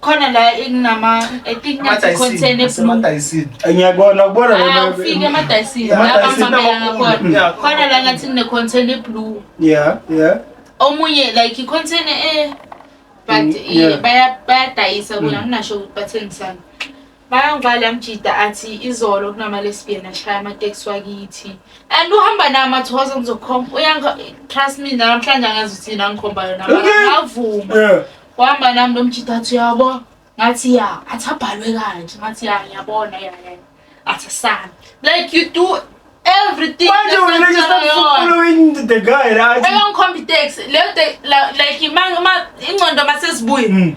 Khona la ekunama, I think ngathi contain eblue. Amadayisini. Ngiyakubona ukubona. Ah, ufike emadayisini la Emadayisini bangibambela ngakhona. Yeah. Khona la ngathi kune-contain eblue. Omunye like i-contain but bayadayisa kuna, nginasho ukuthi bathengisana. Bayangivala mjida athi izolo kunama-lesbian ashaya amateksi wakithi and uhamba nami, athi hoza ngizokhomba, uyanga trust me namhlanje angazi ukuthi yini angikhomba yona, mara ngavuma. Wahamba nami lo mjida, athi uyabo, ngathi ya, athi abhalwe kanje, ngathi ya ngiyabona, ya, athi asami, like you do everything. Manje wena you start following the guy right? Ebangikhomba iteksi leyo like ingqondo masesibuye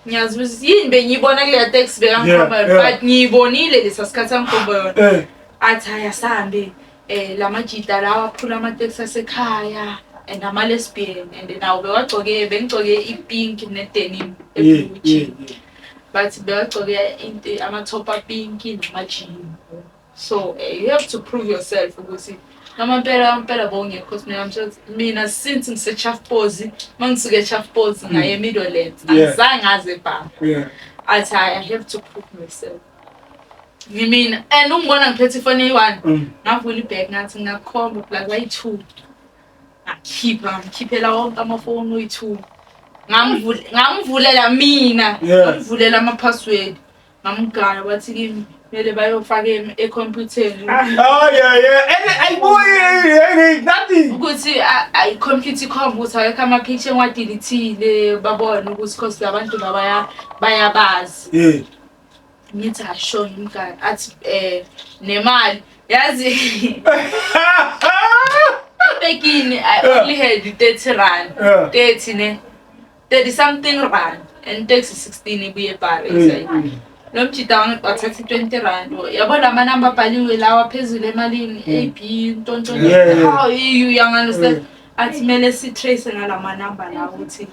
ngiyazibuza ukuthi yini bengiyibona kuleya taxi bekangikhomba yona, but ngiyibonile lesa sikhathi angikhomba yona. Athi hayi asahambe, lamajita lawa aphula amateksi asekhaya and ama-lesbian, and nawo bewagcoke, bengigcoke i-pink ne-denim e-blue jean, but bewagcoke into ama-top apink nama-jean. So you have to prove yourself ukuthi ngamampela amampela bowungekho, 'cause mina I'm sure mina since ngise-Chafpozi, uma ngisuke e-Chafpozi ngaye e-Meadowlands, angizange ngaze ebhanga. Athi hayi, I have to prove myself ngimina, and ungibona ngiphethe ifoni eyi-one. Ngavula ibhegi, ngathi ngakukhomba plus ayi-two, ngakhipha, ngamkhiphela wonke amafoni oyi-two. Ngamvulela mina. Ngamvulela ama-password, ngamgana, bathi kimi kumele bayofaka ekhompyutheni. Oh yeah. And I boy, hey, nothing. Ukuthi ikhompyutha ikhomba ukuthi awekho ama-picture engiwadelethile, babone ukuthi cause labantu labaya bayabazi. Ngithi asho ngimgane, athi nemali yazi ebhekini I only had 30 rand. 30 ne 30 something rand and taxi 16 ibuye ebhara. Lo mjida wathatha i-20 rand, yabo la manamba abhaliwe lawa phezulu emalini, A B ntonto. Yeah. How you understand? Athi kumele si-trace ngalamanamba la ukuthi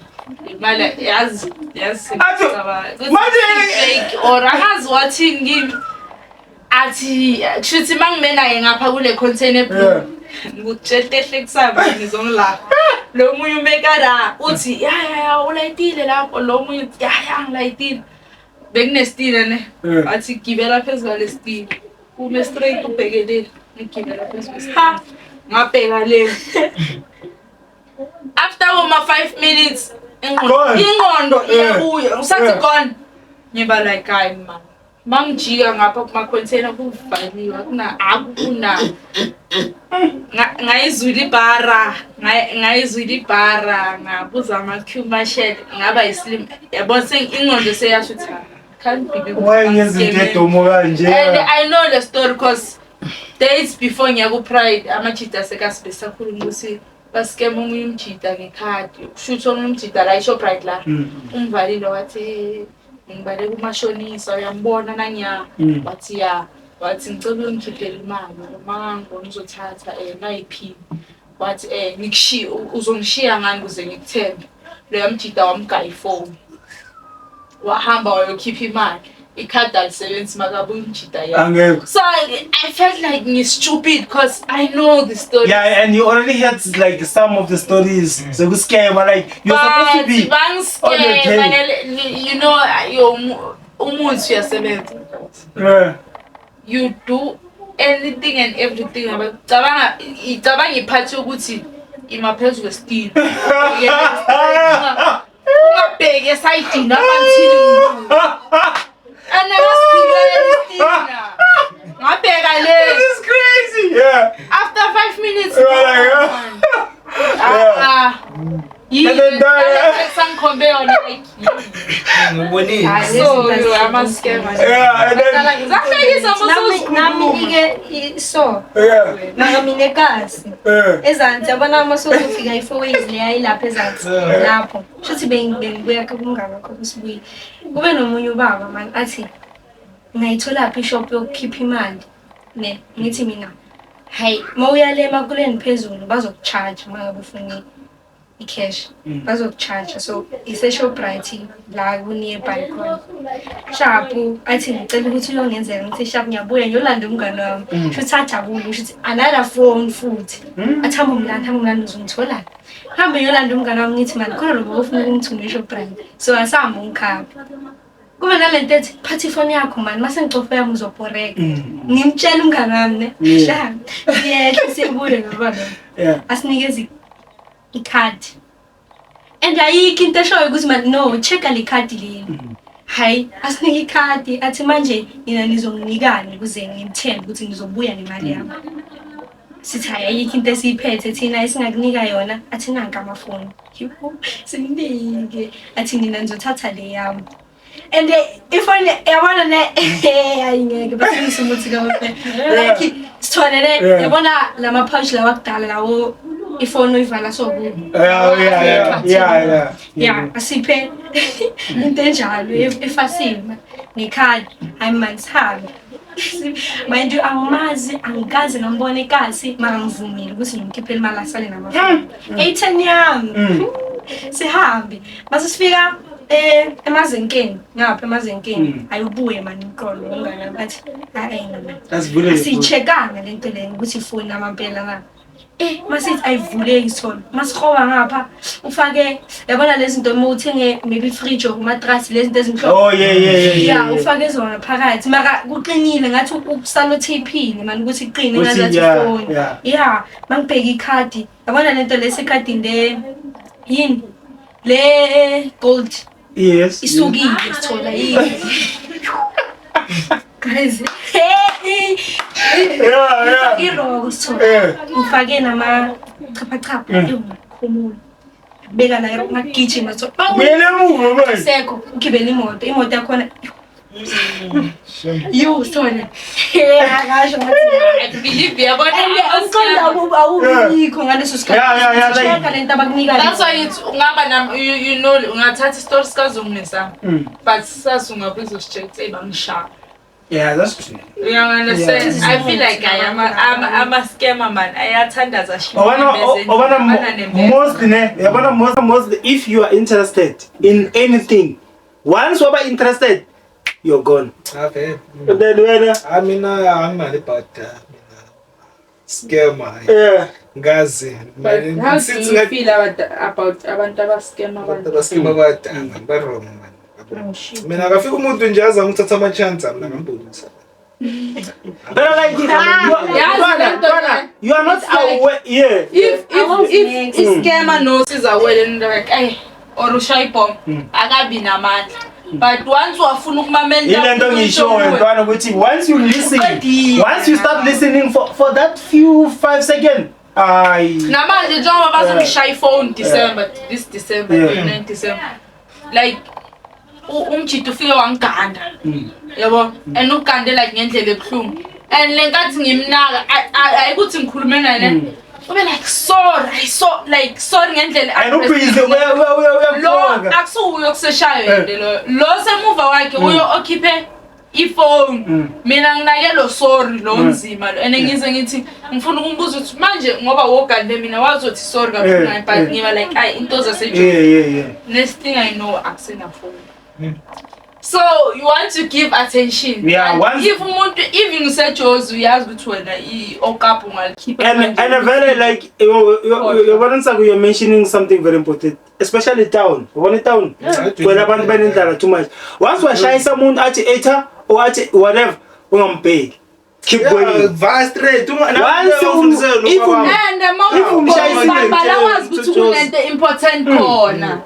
imali yazi yazi Athi, ngicabanga- manje- fake or angazi wathini kimi. Athi kushuthi mangime naye ngapha kule container blue. Ngikutshela into ehlekisayo manje ngizongilapha. Lo munye umeka la uthi ya ya ya ulayitile lapho, lo munye uthi ya ya ngilayitile. Bekunesitile ne. Wathi gibela phezu kwalesitile. Ume straight ubhekelele. Ngigibela phezu kwesitile. Ngabheka le. After uma 5 minutes ingqondo Gone. ingqondo iyabuya. Usathi gone. Ngiba like, hayi man. Mangijika ngapha kuma container kuvaliwe, akuna akuna. Ngayizwila ibhara, ngayizwila ibhara, ngabuza ama-queue marshal, ngaba yi-slim. Yabo ingqondo seyasho ukuthi, "Ah, can't believe Why ngenza into edomo kanje? And I know the story because days before ngiya ku-Pride, amajita sekasibe sakhuluma ukuthi baskema omunye umjita ngekhadi. Kusho ukuthi omunye umjita la eShoprite la, umvalile wathi, "Hey, ngibaleka umashonisa, uyambona nangiya." Wathi ya, wathi ngicela uyongikhiphela imali, uma ngibona uzothatha nayiphini. Wathi ngikushiye, uzongishiya ngani ukuze ngikuthembe. Loya mjita wamgaya ifoni. Wahamba wayokhipha imali. Ikhadi alisebenzi makabuya umjita yena. Angekho. So I felt like ngi-stupid because I know the story. Yeah, and you already heard like some of the stories. So scam, like you're supposed to be on your game. You know, umuthi uyasebenza. You do anything and everything. Cabanga, icabanga iphathi ukuthi ima phezu kwesitini. Ungabheki esayidini amanthini. Anasigibela isitini. Ngabheka le. This is crazy. Yeah. After 5 minutes. You are like, Ah. And then that- Sangikhombe yona like. Ngibonile. So you are a scammer. Yeah, and then Zahlekisa Nami ike so mara mina ekasi ezansi yabona uma sozofika i-four ways leya ilapha ezansi lapho shuthi bengibuya kumngane wakho kusibuye kube nomunye ubaba mani athi ngayitholaphi ishop yokukhipha imali ne ngithi mina hayi uma uya le emakuleni phezulu bazoku-charge uma ngabe ufuna i-cash, bazoku-charge, so ise-Shoprite la ku-nearby khona sharp. Athi ngicela ukuthi uyongenzela, ngithi sharp, ngiyabuya ngiyolanda umngane wami. Shuthi ajabule, shuthi another phone futhi athi hamba umlandi, hamba umlandi, uzongithola. Hambe ngiyolanda umngane wami, ngithi mani khona lo ofuna ukungithuma e-Shoprite, so asahambe ungikhaphe kube nalento ethi phatha ifoni yakho mani, mase ngicofa yami uzobhoreka. Ngimtshela umngane wami ne sharp, siyehla sibuye ngoba lo asinikeze ikhadi and ayikho into eshoyo ukuthi man no check-a le khadi leli. Hayi, asinike ikhadi, athi manje nina nizonginikani ukuze ngimthembe ukuthi ngizobuya nemali yami? Sithi hayi, ayikho into esiyiphethe thina esingakunika yona. Athi nanka amafoni. Yho, simnike, athi nina nizothatha le yami and ifoni yabona ne, hayi ngeke basingise umuthi kaphela like sithole le yabona lama pouch lawa kudala lawo ifoni uyivala so ku Yeah, asiphe into enjalo efasile nekhadi. Hayi man, sihambe. Mind you, angimazi, angikaze ngambona ekasi, mara ngivumile ukuthi ngimkhiphele imali asale namafoni eyi-10 yami. Sihambe mase sifika emazenkeni ngapha emazenkeni, ayibuye mani umqondo umngane wami athi hayi mani, Asivule le phone. asiyi-check-anga le nto leyo ukuthi ifoni amampela na. Masithi ayivuleki sithole masihoba ngapha ufake yabona lezi zinto uma uthenge maybe fridge or umatrasi, lezi zinto ezimhlophe. Oh yeah. Ya, ufake zona phakathi mara kuqinile ngathi ukusalotape-ile mani ukuthi kuqine Ukuthi, ngazathi ifoni. Ya, mangibheka ikhadi, yabona lento lesekhadini le yini le gold isukile sithola yini guys, hey. Iroko sithola ngifake namachapachapa khumula beka la iroko ngagijima sithola Buyele emuva manje. Sekho ugibele imoto, imoto yakhona yo sithole akasho ngathi I believe yabona and umqondo awubikho ngaleso Yeah, sikhathi, check lento abakunika. That's why it's ungaba nam you know ungathatha isitori sikaZungu nesami. But sasa ungabe uzositshela ukuthi hey bangishaya. Yeah, that's true. You understand? Yeah. I feel like I am a scammer man. Ayathandaza Obana mostly ne, yabona mostly if you are interested in anything, once waba interested, you're gone. Cha vele. Then wena Ah, mina anginalo ibhada mina. Scammer. Yeah. Ngazi. But how do you feel about abantu abascam Abantu abantu? abascam abadala ba-wrong man. Mina akafika umuntu nje azama ukuthatha ama-chance ami ngambonisa. But like you are not aware. Yeah. If scammer knows is aware and like, hey, or ushaya ibomb, akabi namandla. But once wafuna ukumamela Ile nto ngishoyo ntwana ukuthi once you listen, once you start listening for that few 5 seconds, ay. Namanje njengoba bazongishaya ifone December, this December, 29 December. Like umjito ufike wangiganda. Yabo, and ugande like ngendlela ebuhlungu. And lenkathi ngimnaka ayikuthi ngikhulume naye. Ube like sorry, so like sorry ngendlela. And ubhizi lo akusuye okuseshayo yende lo. Lo semuva wakhe uyo okhiphe ifone. Mina nginake lo sorry lo nzima lo. And ngize ngithi ngifuna ukumbuza ukuthi manje ngoba wogande mina wazothi sorry kakhulu but ngiba like ay into zaseJozi. Yeah. Next thing I know akusena phone. So you want to give attention. Yeah, and once if umuntu even useJozi uyazi ukuthi wena i-okapu ungalikhipha. And very like you're mentioning something very important, especially town. Ubona town. Wena abantu banendlala too much. Once washayisa umuntu athi etha or athi whatever, ungambheki. Keep going. Va straight. Once if umshayisile ukuthi kunento important khona.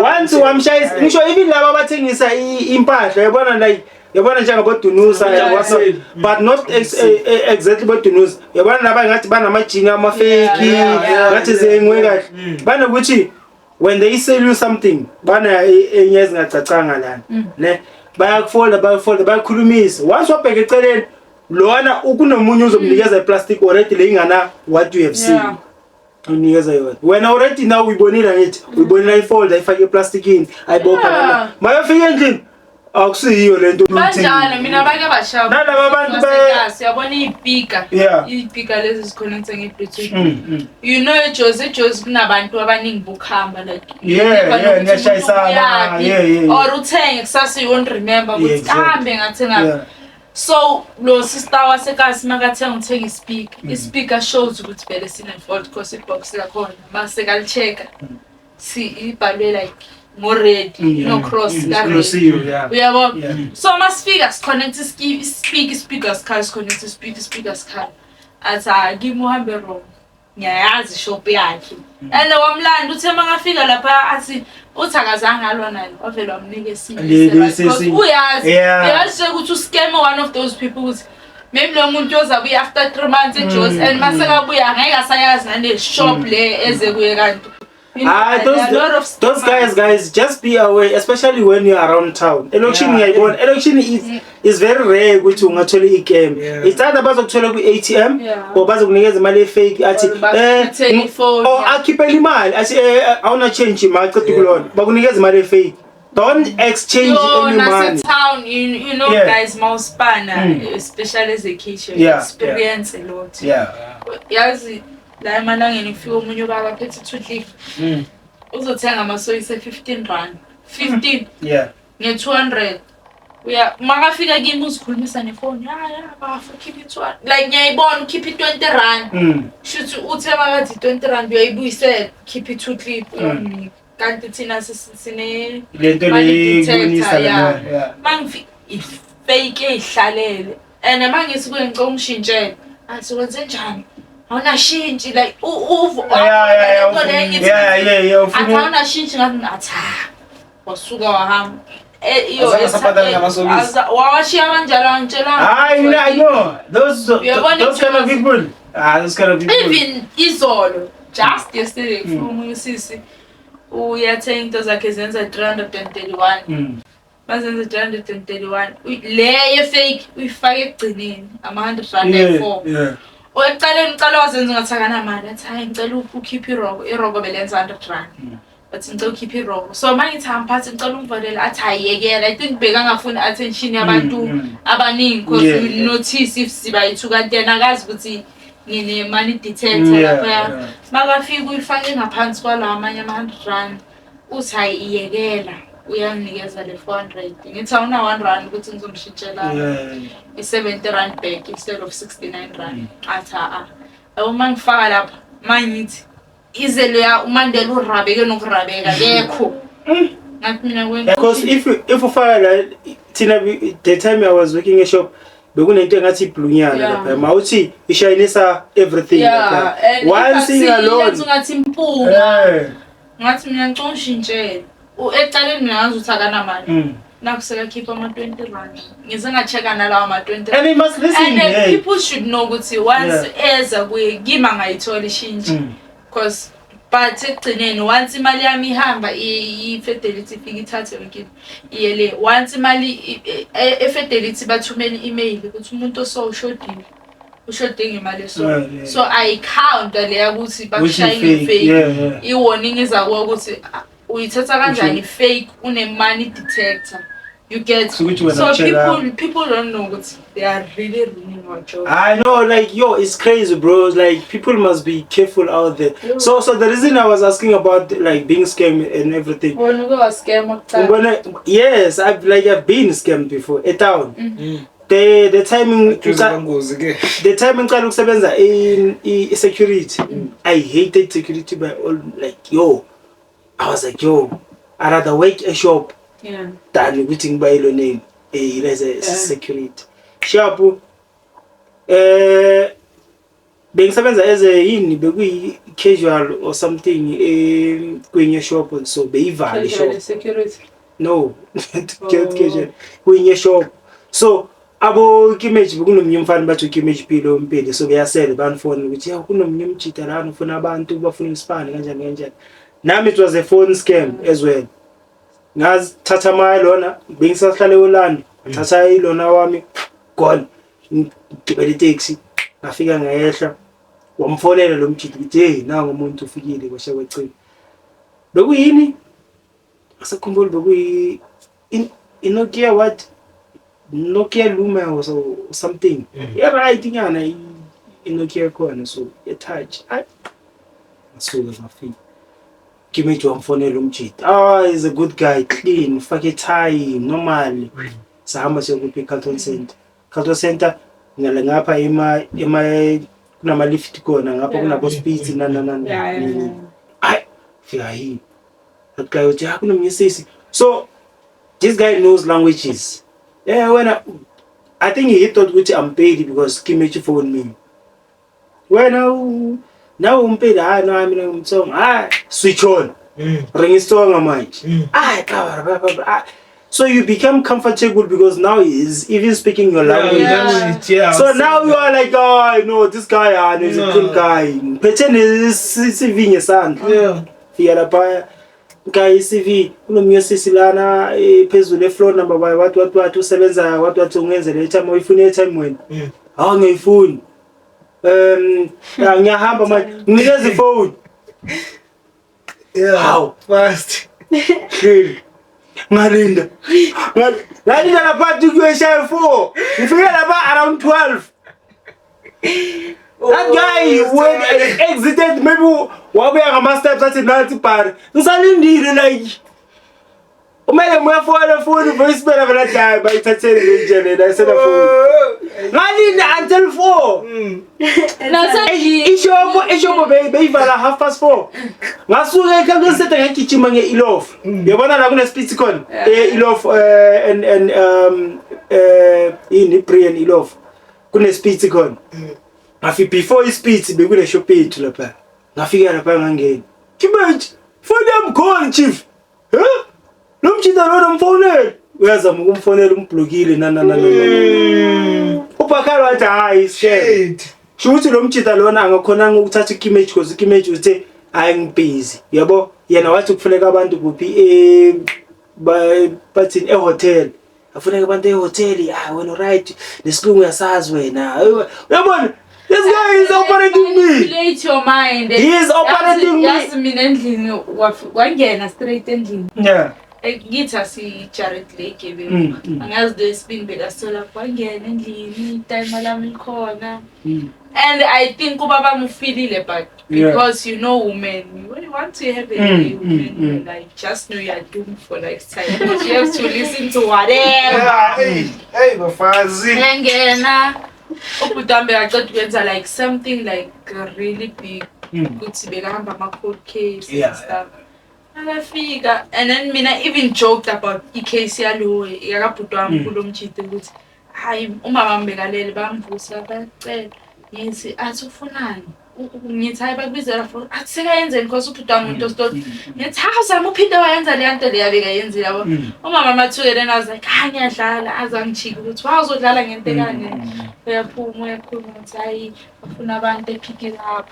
Once wamshayisa ngisho even laba abathengisa impahla yabona like yabona njengabodunusa but not exactly bodunusa yabona laba ngathi banamajini amafake ngathi zengwe kahle banokuthi when they sell you something bana enye ezingacacanga lana ne bayakufolda bayakhulumisa once wabheka eceleni lona kunomunye uzomnikeza iplastic already le ingana what you have seen unikeza yona wena already now uyibonile ngithi uyibonile ifolder ifake eplastikini ayibopha lana mayofika endlini akusiyiyo lento banjalo mina bake bashaya nalaba abantu siyabona iy'pika iy'pika lezi zikhonekta nge-Bluetooth you know eJozi kunabantu abaningi bokuhamba like niyashayisana or uthenge kusasa you won't remember ukuthi kambe ngathenga. So lo sister wasekasi makathenga uthenga ispeaker. Ispeaker shows ukuthi vele sine-fault because ibox lakhona mase kali-check-a si ibhalwe like ngo-red no cross ka-red uyabona. So masifika siconnect ispeaker sikhala siconnect ispeaker sikhala athi kimi uhambe wrong ngiyayazi ishop yakhe and wamlanda uthe makafika lapha athi uthi akazange alwa naye wavele wamnika esinye uyazi uyazi ukuthi uscam one of those people ukuthi maybe lo muntu ozabuya after 3 months eJozi and masekabuya angeke asayazi nale shop le eze kuye kanti. Those guys, just be aware, especially when you're around town. Elokishini ngiyayibona. Elokishini is very rare ukuthi ungathola i-scam. It's either bazokuthola ku-ATM or bazokunikeza imali e-fake athi or akhiphele imali athi awuna change imali ceda kulona. Bakunikeza imali e-fake. Don't exchange any money. Town, you know, guys, mawuspana, especially as a kitchen, experience a lot. Yeah. Yazi la emalangeni kufika omunye ubaba aphethe i-2 clip. Uzothenga amasoyisi e-15 rand. 15. Yeah. Nge-200. Uya makafika kimi uzikhulumisa nefoni. Ya bafu khipha i-200. Like ngiyayibona ukhipha i-20 rand. Shuthi uthe makathi 20 rand uyayibuyisela khipha i-2 clip uyamnika. Kanti thina sine lento le yeah. Mangifika ifake ehlalele. And mangithi kuye ngicela ungishintshele. Athi wenze njani? Awunashintshi like uvu yeah awunashintshi ngathi athi wasuka wahamba wawashiya kanjalo angitshela. I know those kind of people. Those kind of people. Even izolo just yesterday omunye usisi uyathenga into zakhe zenza 331. Bazenza 331 le ye fake uyifake ekugcineni ama 100 rand e4. Oqaleni uqala wazenza ngathi akanamali athi hayi ngicela ukhiphe iroko belenza 100 rand. Bathi ngicela ukhiphe iroko. So uma ngithi amphathi ngicela ungivalele, athi ayekela. I think bekangafuni attention yabantu abaningi because you notice if sibayi-two, kanti yena akazi ukuthi ngine-money detector laphaya. Makafika uyifake ngaphansi kwalawa amanye ama-100 rand, uthi hayi, iyekela, uyanginikeza le 400. Ngithi awuna 1 rand ukuthi ngizomshintshela i-70 rand back instead of 69 rand. Athi a-a, yabo, uma ngifaka lapha, ma ngithi ize leya uMandela urabeke nokurabeka kekho. Ngathi mina Because if ufaka la, thina the time I was working e-shop, bekunento engathi iblunyana lapha, mawuthi ishayinisa everything lapha and once ingalona. Ungathi impunga. Ngathi mina ngicela ungishintshele. Ecaleni mina ngazi ukuthi akanamali. Naku sekakhipha ama-20 rand, ngize nga-check-a nalawa ma-20. And he must listen. And then Hey. people should know ukuthi once eza kuye kimi angayithola ishintshi, cause but ekugcineni once imali yami ihamba, i-Fidelity ifike ithathe yonke into iye le. Once imali e-Fidelity bathumela i-email ukuthi umuntu oso ushodile, ushode ngemali eso. So ayi-counta leya ukuthi bakushaye fake, nge-fake. I-warning iza kuwe ukuthi ah, uyithatha kanjani fake une-money detector, you get? So ukuthi wena So utshela- people don't know ukuthi they are really ruining our job. I know, like, yo, it's crazy, bro. Like, people must be careful out there. So the reason I was asking about like being scammed and everything. Wena uke wa-scam kuqala? When I, yes, I've like I've been scammed before. A town. The timing Duze kwangozi ke. The time ngiqala ukusebenza in security, I hated security by all, like, yo, I was like, yo, I rather work a shop than ukuthi ngiba yilo name as a security shop. Bengisebenza as a yini, bekuyi casual or something kwenye shop, so beyivala shop. Security. No, not Oh. casual, kwenye shop. So abo Kimeji, bekunomunye umfana bathi uKimeji Pilo Mpili, so beyasele banifona ukuthi ya kunomunye umjita lana ufuna abantu, bafuna isipani, kanjani kanjani. Nami it was a phone scam as well. Ngazithatha amaya lona, bengisahlala eOrlando, thatha ilona wami gone, ngigibela itaxi, ngafika ngayehla, wamfonela lo mjita ukuthi hey, nangu umuntu ufikile kwasha kwecima. Bekuyini, asakhumbuli, bekuyi iNokia, what, Nokia Lumia or so, something. Yeah, right, nyana iNokia khona, so ye-touch. Ay, ngasuka ngafika. Kimeji wamfonela umjita. Ah, he's a good guy, clean, fake tie, normal. Sahamba siyokuphi, Carlton Center. Carlton Center ngale ngapha ema kunama lift khona ngapha, kunabo speeds na na na. Ay, fika yini? That guy uthi ah, kunomunye sisi. So this guy knows languages. Yeah, when I think he thought ukuthi I'm paid because Kimechi phoned me. Wena nawe umpedi, hayi no, mina ngumtsonga. Hayi, switch on. Ring isitsonga manje. Hayi xa ba ba ba. Ah. So you become comfortable because now he is even speaking your language. Language, yeah. So now you are like, oh, I know this guy, ah, he's a cool guy. Phethe ne-CV ngesandla. Fika lapha, guy, i-CV, kunomunye sisi lana phezulu e-floor number what what what, usebenza what what, ungenzele airtime, uyifuna airtime wena? Hawu, ngiyifuni. Ya, ngiyahamba manje. Nginikeza ifoni. Hawu. Fast. Hleli. Ngalinda. Ngalinda lapha kuyoshaya 4. Ngifike lapha around 12. That guy went and exited, maybe wabuya ngama steps, athi nathi bar. Ngisalindile, like umele muyafona foni voicemail, vela athi hayi, bayithathele le nje lena isena phone. Ngalinda until 4. Ishopo beyivala 4:30. Ngasuka eCapital Center ngagijima nge-Eloff. Uyabona la kune-speed khona? E-Eloff and yini, Brian Eloff. Kune-speed khona. Ngafika before i-speed, bekune shop yethu lapha. Ngafika lapha ngangena. Kimeji, phone yami khona, chief. Huh? Lo mjita lona mfonele. Uyazama ukumfonela, umblokile na na na na. Na. Ubhakala wathi hayi, scam. Shit. Sho ukuthi lo mjita lona angakhonanga ukuthatha i-image because i-image uthe hayi, ngibhizi, yabo. Yena wathi kufuneka abantu kuphi, bathini, ehotel, afuneka abantu ehotel. Ah, wena right, nesilungu uyasazi wena, uyabona. This guy is operating me. Manipulate your mind. He is operating me. Yazi mina endlini wangena straight endlini. Yeah. Ngithi asijared lake Mm, angazi lo isibini bekasithola wangena endlini itimer lami likhona. And I think ubaba mufilile but because you know women, when you want to have a woman, like just know you are doomed for lifetime. Because you have to listen to whatever. Yeah, hey, hey bafazi. Engena ubhuti wami bekaceda ukwenza like something like really big ukuthi bekahamba ama-court case and stuff. Akafika and then mina even joked about i-case yalo yakabhuti wami kulo mjidi ukuthi hayi umama wami bekalele bamvusa bacela ngithi athi ufunani, ngithi hayi bakubizela for athi sekayenzeni because ubhuti wami umuntu ositoti, ngithi hawu zama uphinde wayenza leya nto leya bekayenzile yabo. Umama amathuke, then I was like hayi ngiyadlala, aze angijike ukuthi wawuzodlala ngento ekanje, uyaphuma uyakhuluma ukuthi hayi bafuna abantu e-pick it up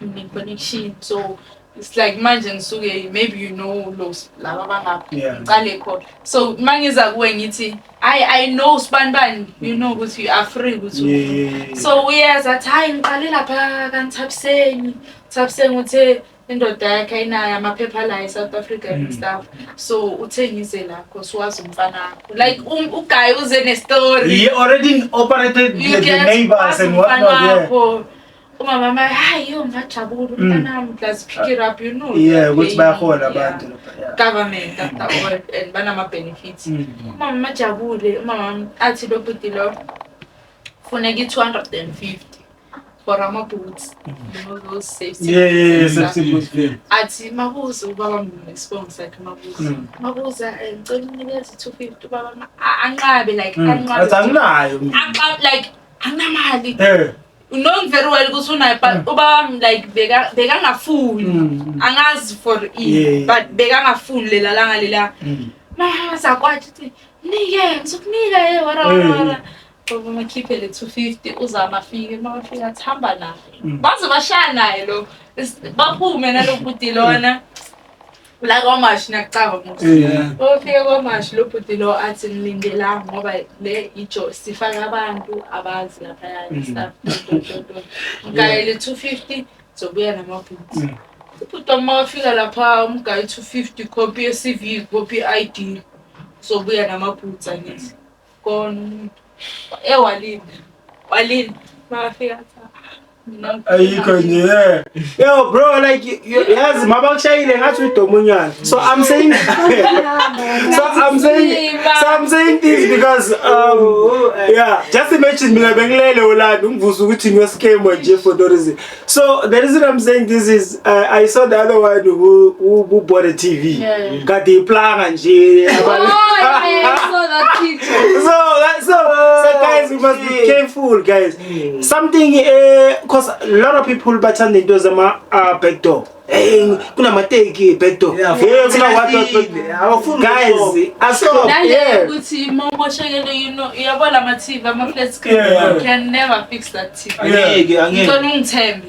ne-connection, so it's like manje ngisuke maybe you know those laba abangapha ngicale khona, so mangiza kuwe ngithi I know sibani bani, you know ukuthi you are free ukuthi so uyeza athi hayi ngiqale lapha kaNthabiseni, Thabiseni uthe indoda yakhe ayinayo amaphepha la e-South Africa and stuff, so uthengise la cause wazi umfana wakho, like uguy uze ne-story. He already operated You the get neighbors and whatnot. Yeah. Umama ma hayi yo ngajabula umntanami plus pick it up, you know. Yeah, ukuthi bayahola abantu lapha. Yeah. Government after all and banama benefits. Umama majabule, umama athi lo bhuti lo funeka i-250 for ama-boots. You know those safety boots and stuff. Safety boots, yeah. Athi mabuza ubaba nesibongo sakhe mabuza. Mabuza ngicela unikeze i-250 ubaba anqabe like anqabe. Athi anginayo mina. Anqabe like anginamali. Knowing very well ukuthi unayo but ubaba like bekangafuni. Angazi for ini but bekangafuni lela langa lela. Ma zakwathi uthi nike ngizokunika ye wara wara wara. Baba makhiphe le 250 uzama afike mabafika athi hamba naye. Baze bashaya naye lo. Baphume nalo bhuti lona. La kwaMashi nakucaba mos. Bafika kwaMashi lo bhuti lo athi ngilindela ngoba le ijo sifaka abantu abazi laphaya and stuff. Ngayele 250 zobuya namabhuti. Ubhuti wami makafika lapha umgayi 250 copy ye-CV, copy ye-ID zobuya namabhuti angithi. Kona umuntu ewalinda walinda makafika athi mina Ayikho nje. Yeah. Yo bro, like yazi mabakushayile ngathi udomonyana. So I'm saying this because yeah, just imagine mina bengilele ulandi ungivusa ukuthi ngiyoscam nje for no reason. So the reason I'm saying this is I saw the other one who bought a TV. Kade iplanga nje. Oh yeah, I saw that picture. So guys, we must be careful, guys. Something, cause a lot of people bathanda into zama back door. Hey, kunamateki back door. Hey, kuna what what what. Awufuni Guys, asho Nale ukuthi uma umoshekele you know uyabona ama-TV ama-flat screen, you can never fix that TV. Angeke, angeke. Ngicela ungithembe.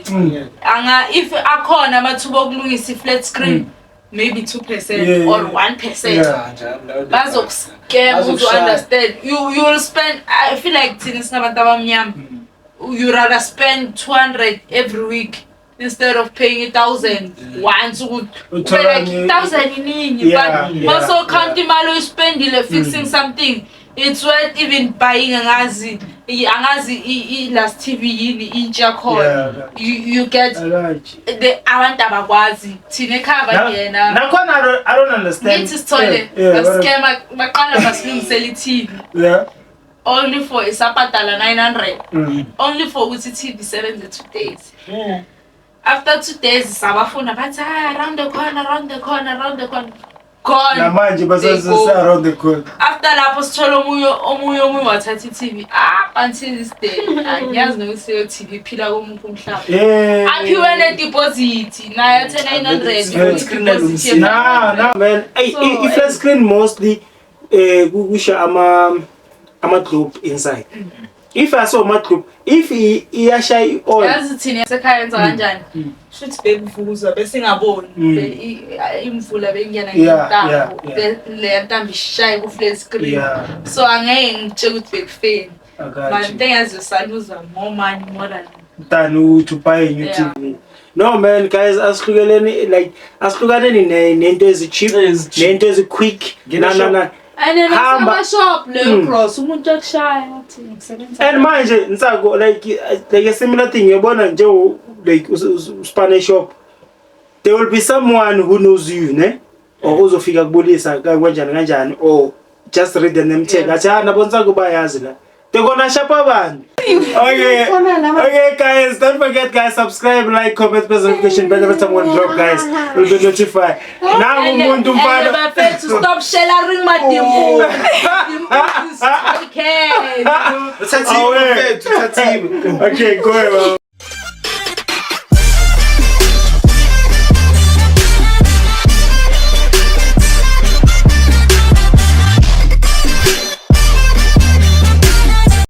Anga if akhona amathuba okulungisa i-flat screen maybe 2% or 1%. Bazokuscam uze Bazokushaya. understand. You will spend, I feel like thina singabantu abamnyama. You rather spend 200 every week instead of paying 1,000 once ukuthi ube Uthola like 1,000 iningi but also count imali oyispendile fixing something, it's worth even buying angazi angazi i-last TV yini intsha yakhona. You get Alright. the abantu abakwazi thina ekhaya bangena Nakhona I don't understand. ngithi sithole bascam baqala basilungisela i-TV only for isabhadala 900 only for ukuthi i-TV isebenze 2 days. After 2 days sabafuna bathi ah round the corner, round the corner, round the corner, gone. Namanje They basase go. around the corner. After lapho sithola omunye wathatha i-TV up until this day angiyazi nokuthi leyo TV iphila komuphi umhlaba. Aphiwe ne-deposit naye athe 900 Screen alungisiwe. Nah, man. Hey, So, i-flat screen mostly kusha ama globe inside. If I saw ama globe, if iyasha i-on. Yazi thina yasekhaya yenza kanjani, shuthi bekuvuza besingaboni. Imvula bengena ngentambo, leya ntambo ishaye ku-flat screen. So angeke ngitshele ukuthi bekufeni. I got But you. thing is, you lose more money more than Than to buy a new Yeah. TV. No man, guys, asihlukeleni like asihlukaneni nento ezi-cheap, Ezi-cheap. nento ezi-quick. Ngena Na na shop. na. And then Hamba. shop leyo cross umuntu akushaya athi ngisebenza. And manje Ntsako like a similar thing uyabona nje like uspane shop. There will be someone who knows you, ne? Or uzofika kubulisa kanjani kanjani or just read the name tag. Athi ah nabo Ntsako bayazi la. They're gonna shop abantu. Okay. Okay guys, don't forget guys, subscribe, like, comment, press notification bell every time we drop guys. You'll be notified. Nangu umuntu And mfana. bafethu stop sharing madimbu. Dimbu is okay. Uthathiwe Awe. mfethu, uthathiwe. Okay, go ahead.